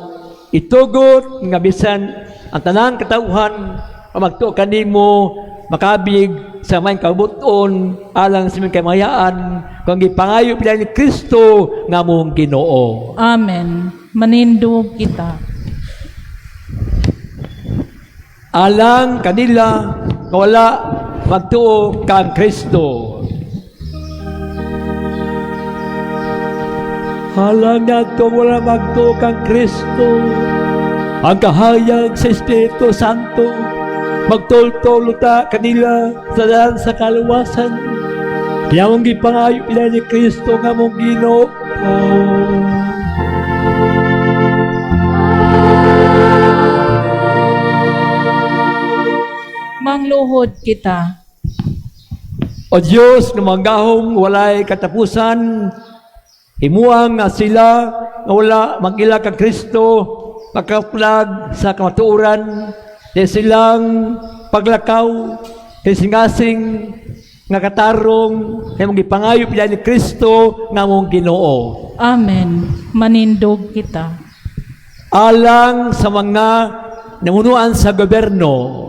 Itugot nga bisan ang tanang katawhan ang magtuo kanimo makabig sa may kabuton alang sa imong kamayaan kung gipangayo pila ni Kristo nga among Ginoo. Amen. Manindog kita. Alang kanila nga wala magtuo kang Kristo. Alang nato wala magtuo kang Kristo. Ang kahayag sa Espiritu Santo magtultol ta kanila sa daan sa kaluwasan. Kaya mong gipangayo pila ni Kristo nga mong Ginoo. Mangluhod kita. O Diyos, nga magahom walay katapusan, himuang nga sila nga wala mag-ila kang Kristo, makaplag sa kamatuoran, di silang paglakaw, kasingasing nga katarong, kay mong gipangayo pila ni Kristo nga mong Ginoo. Amen. Manindog kita. Alang sa mga namunuan sa gobyerno,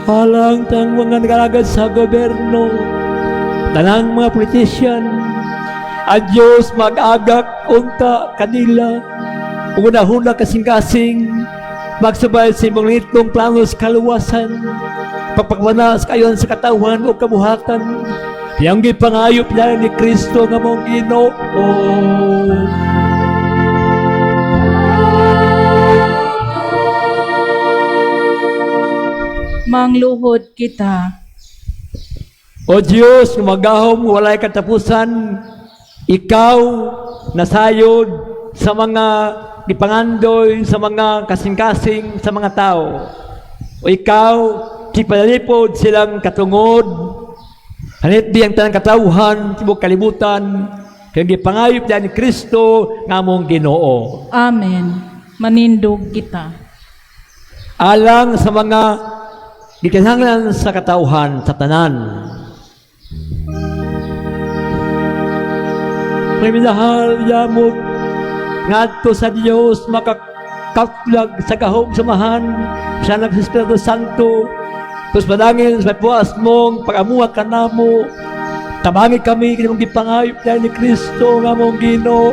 alang tang mga nagalagad sa gobyerno, tanang mga politisyan, ang Diyos mag-agak unta kanila, unahuna kasing-kasing, magsabay sa imong litong plano sa kaluwasan, pagpagwana sa kayon sa katawhan o kabuhatan, Yang gipangayo pila ni Kristo nga mong Ginoo. Mangluhod kita. O Diyos, magahom walay katapusan, ikaw nasayod sa mga gipangandoy, sa mga kasing-kasing, sa mga tao. O ikaw, kipanalipod silang katungod. Hanit di ang tanang katawhan, tibok kalibutan, kaya gipangayop ni Kristo nga among Ginoo. Amen. Manindog kita. Alang sa mga gikinahanglan sa katawhan sa tanan. May minahal yamot ngadto sa Dios makakaplag sa gahom samahan sa anak sa Espiritu Santo. Tus panangin sa puas mong pag-amuha kanamo. Tabangi kami kinimong gipangayop ni Kristo nga among Ginoo.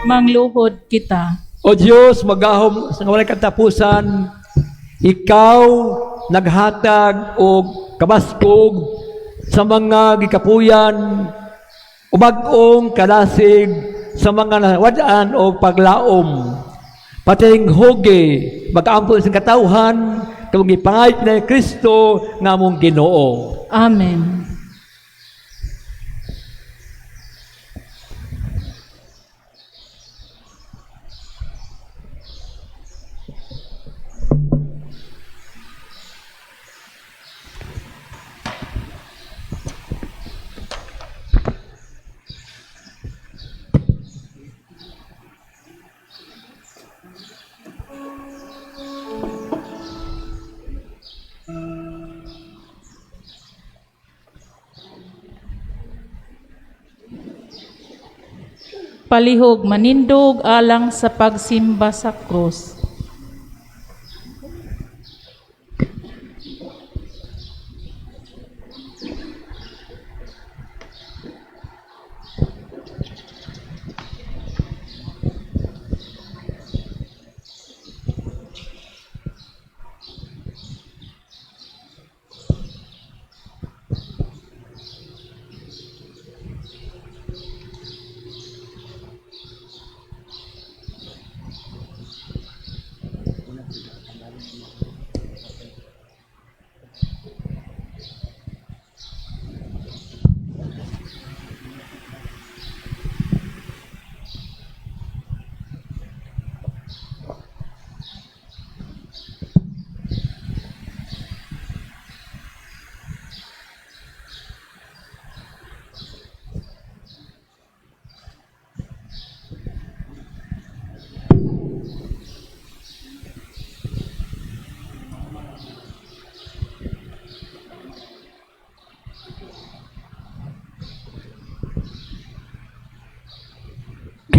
Mangluhod kita. O Diyos, magahom sa walay katapusan, ikaw naghatag og kabaskog sa mga gikapuyan, o bag-ong kalasig sa mga nawad-an o paglaom. Pating hugi, mag-ampon sa katawhan, kung gipangayop ni Kristo nga among Ginoo. Amen. Palihog manindog alang sa pagsimba sa krus.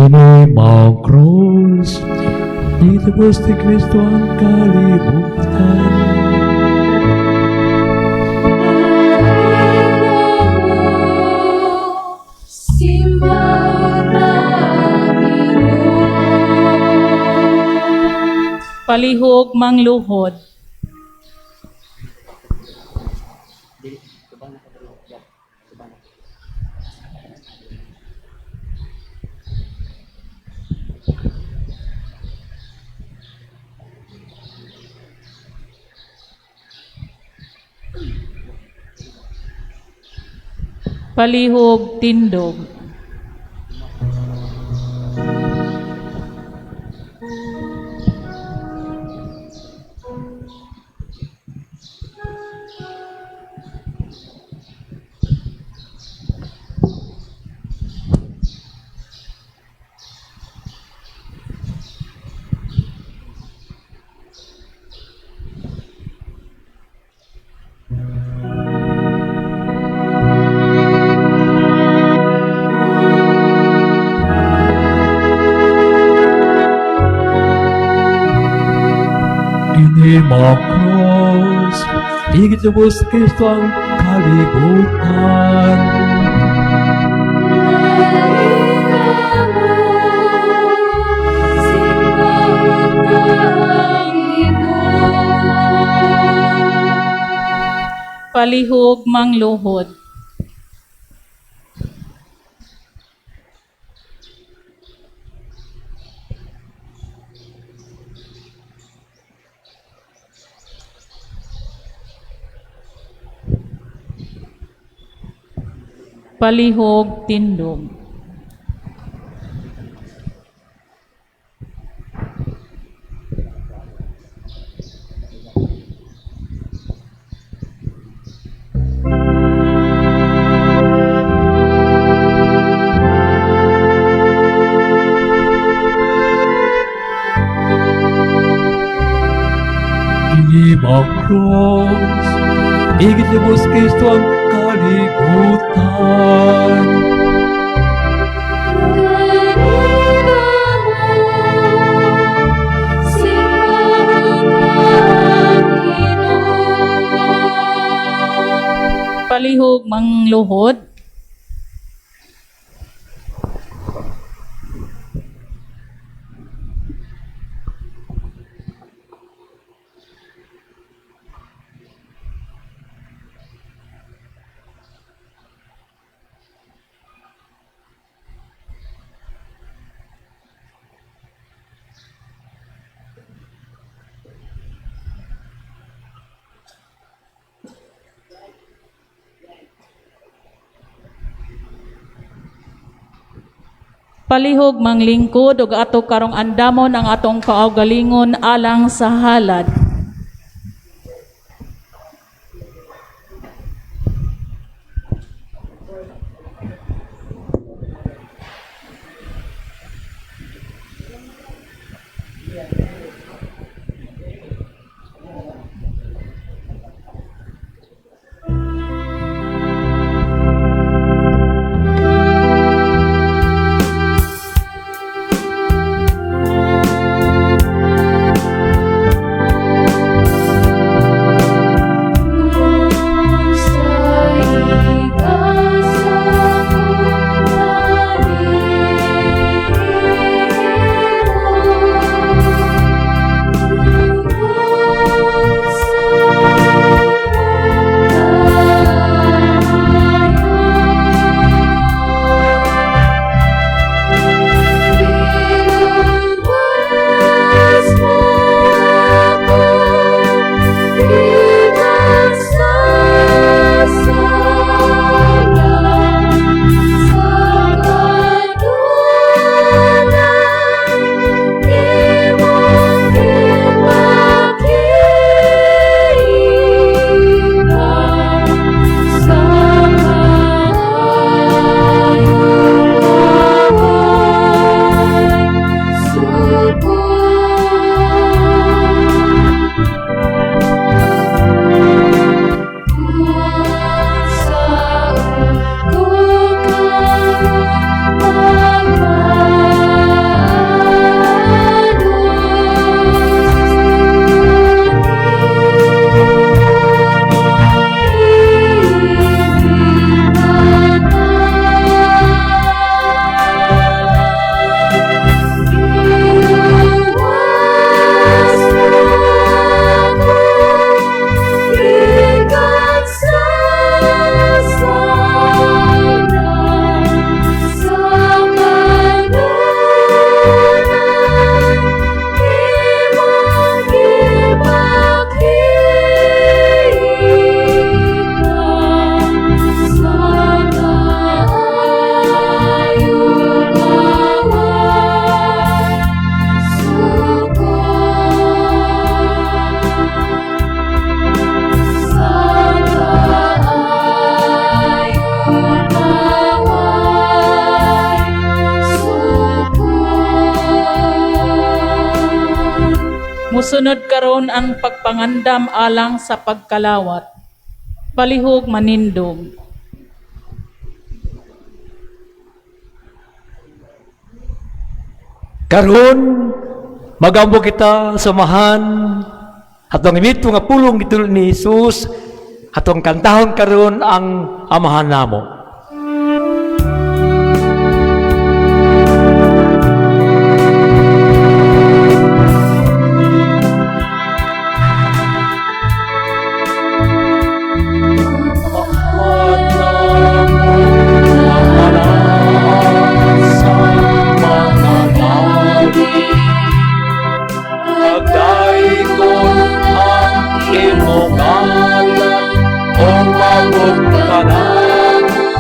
Kini mao krus, gitubos ni Kristo ang kalibutan. Simba ta Ginoo. Palihog mangluhod. Palihog tindog. Kini mao krus, gitubos ni Kristo ang kalibutan. Simba ta Ginoo. Palihog mangluhod. Palihog tindog. Cross, Igit-lubos Kristo ang kalibutan. Kanina mo, simbahon ang Ginoo. Palihog mangluhod. Palihog manglingkod ug ato karong andamon ang atong kaugalingon alang sa halad. Musunod karon ang pagpangandam alang sa pagkalawat. Palihog manindog. Karon magambo kita samahan atong imito nga pulong gitulon ni Jesus, atong kantahon karon ang Amahan namo. Pagdaikon ang imong ngalan, o mabot ka namo.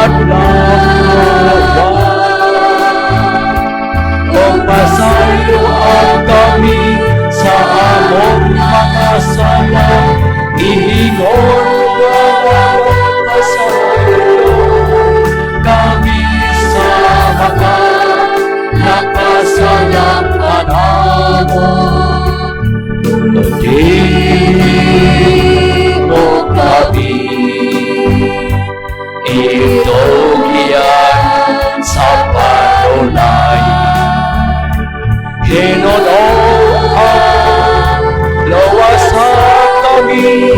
Adlaw O pasayloan kami sa among mga sala, ihingon nga pasaylo kami sa mga nakasala kanamo. Dili mo kami itugyan sa panulay. Hinunoan, luwasa kami,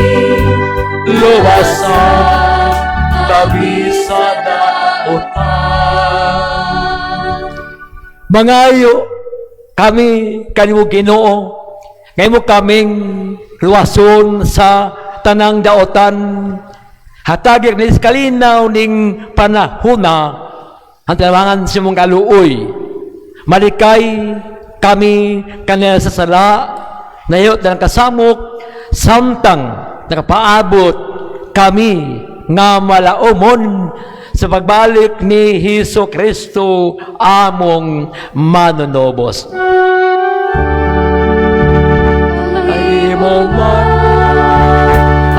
luwasa kami sa dautan. Mangayo kami kanimo, Ginoo, nga imo kaming luwason sa tanang daotan. Hatagi ni kalinaw ning panahuna ang tinabangan sa imong kaluoy. Malikay kami kanila sa sala, nayot ng kasamok, samtang nakapaabot kami nga malaumon sa pagbalik ni Hesus Kristo among manunubos. Ay mo man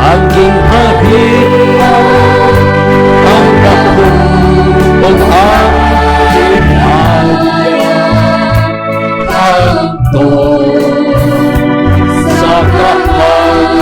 ang gingharian, ang gahom ug ang himaya hangtod sa kahangturan.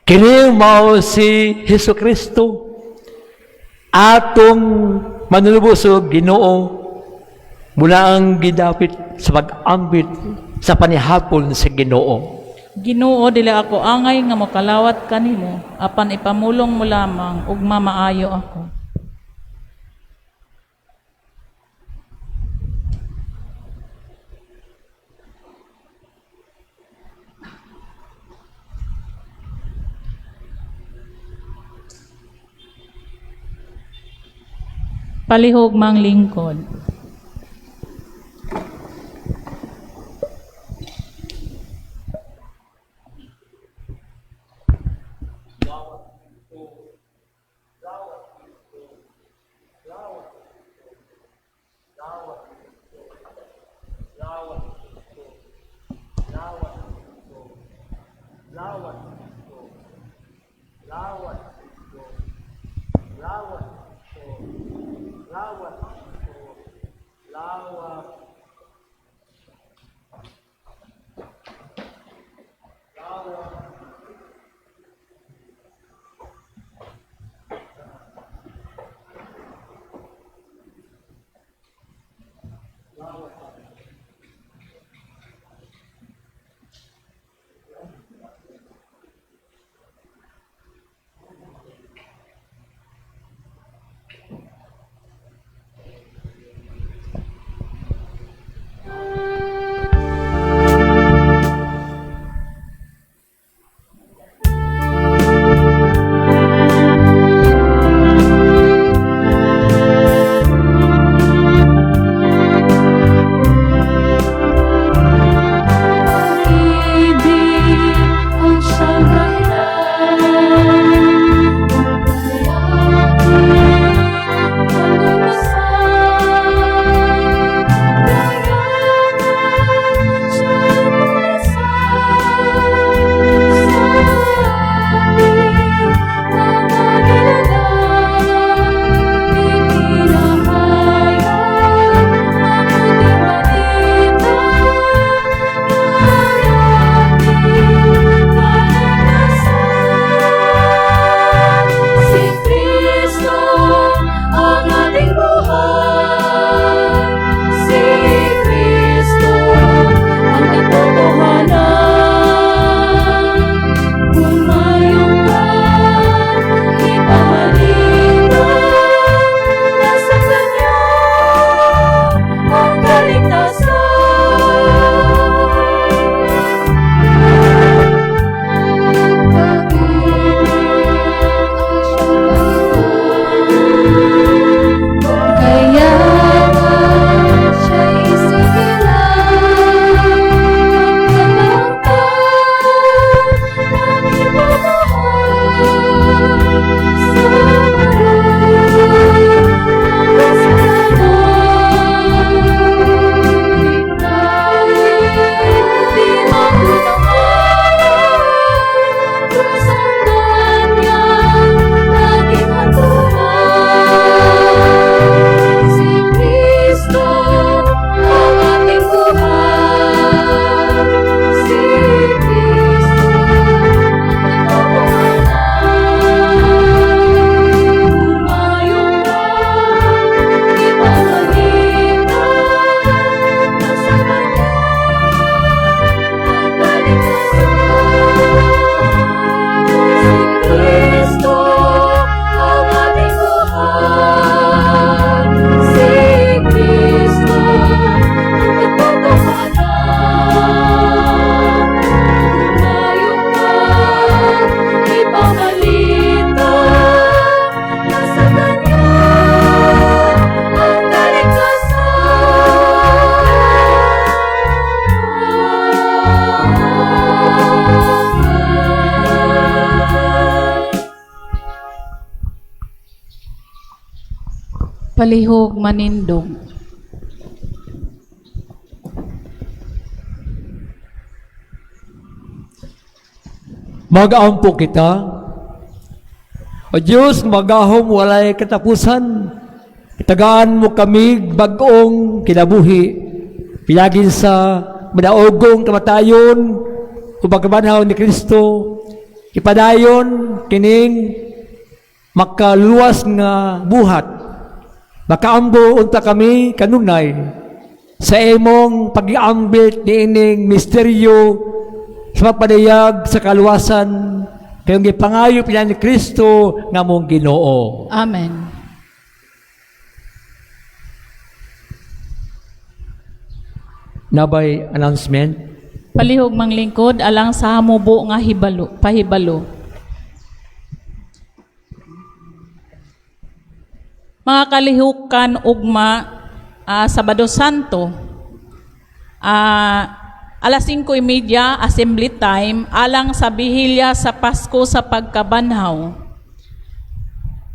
Kini mao si Hesus Kristo atong manunubos ug Ginoo, mula ang gidapit sa pag-ambit sa panihapon sa Ginoo. Ginoo, dili ako angay nga mokalawat kanimo, apan ipamulong mo lamang ug mamaayo ako. Palihog manglingkod. Palihog manindog. Mag-ampo kita. O Diyos, magahom walay katapusan. Tagaan mo kami bag-ong kinabuhi. Pilagin sa madaogong kamatayon o pagkabanhaw ni Kristo. Ipadayon kining makaluwas nga buhat. Makaambo unta kami kanunay sa imong pag-iambit niining misteryo sa pagpadayag sa kaluwasan kayong gipangayo pila ni Kristo nga among Ginoo. Amen. Nabay announcement. Palihog manglingkod alang sa hamubo nga hibalo, pahibalo. Mga kalihukan ugma, Sabado Santo, alas 5:30 assembly time alang sa bihilya sa Pasko sa pagkabanhaw.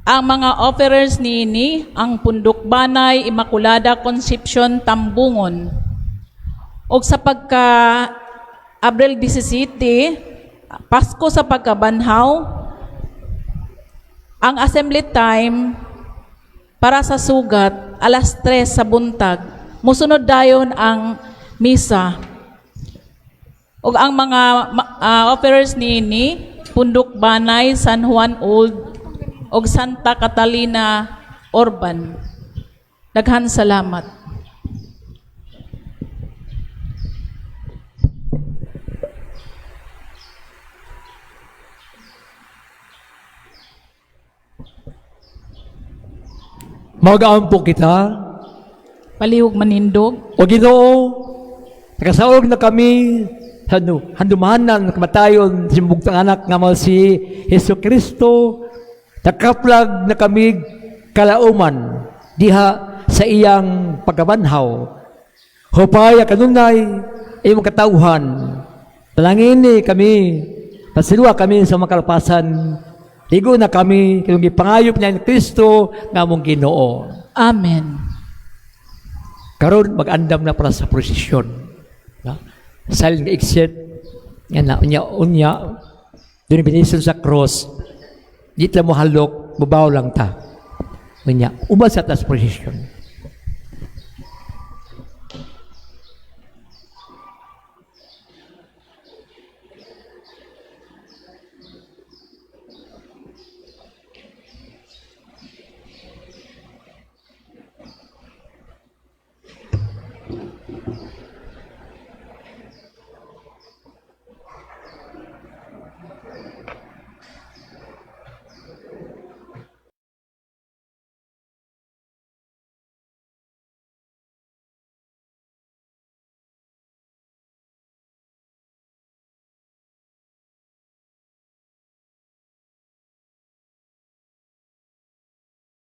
Ang mga offerers niini ang Pundok Banay, Immaculada Concepcion, Tambungon. Og sa pagka Abril 17, Pasko sa pagkabanhaw, ang assembly time para sa sugat alas 3 sa buntag. Musunod dayon ang misa. Ug ang mga offerers niini Pundok Banay, San Juan Old ug Santa Catalina Urban. Daghan salamat. Mag-ampo kita. Palihog manindog. O Ginoo, nakasaog na kami sa handumanan kamatayon sa bugtang anak nga mao si Hesus Kristo. Nakaplag na kami kalauman diha sa iyang pagkabanhaw. Hupay kanunay imong katawhan. Palangini kami, pasilwa kami sa makalapasan. Ligo na kami kayong gipangayop niya ni Kristo nga among Ginoo. Amen. Karon mag-andam na para sa prosesyon. Na? Silent exit nga na unya unya dun binison sa cross. Di tla mo halok, bubaw lang ta. Unya, ubas sa tas prosesyon.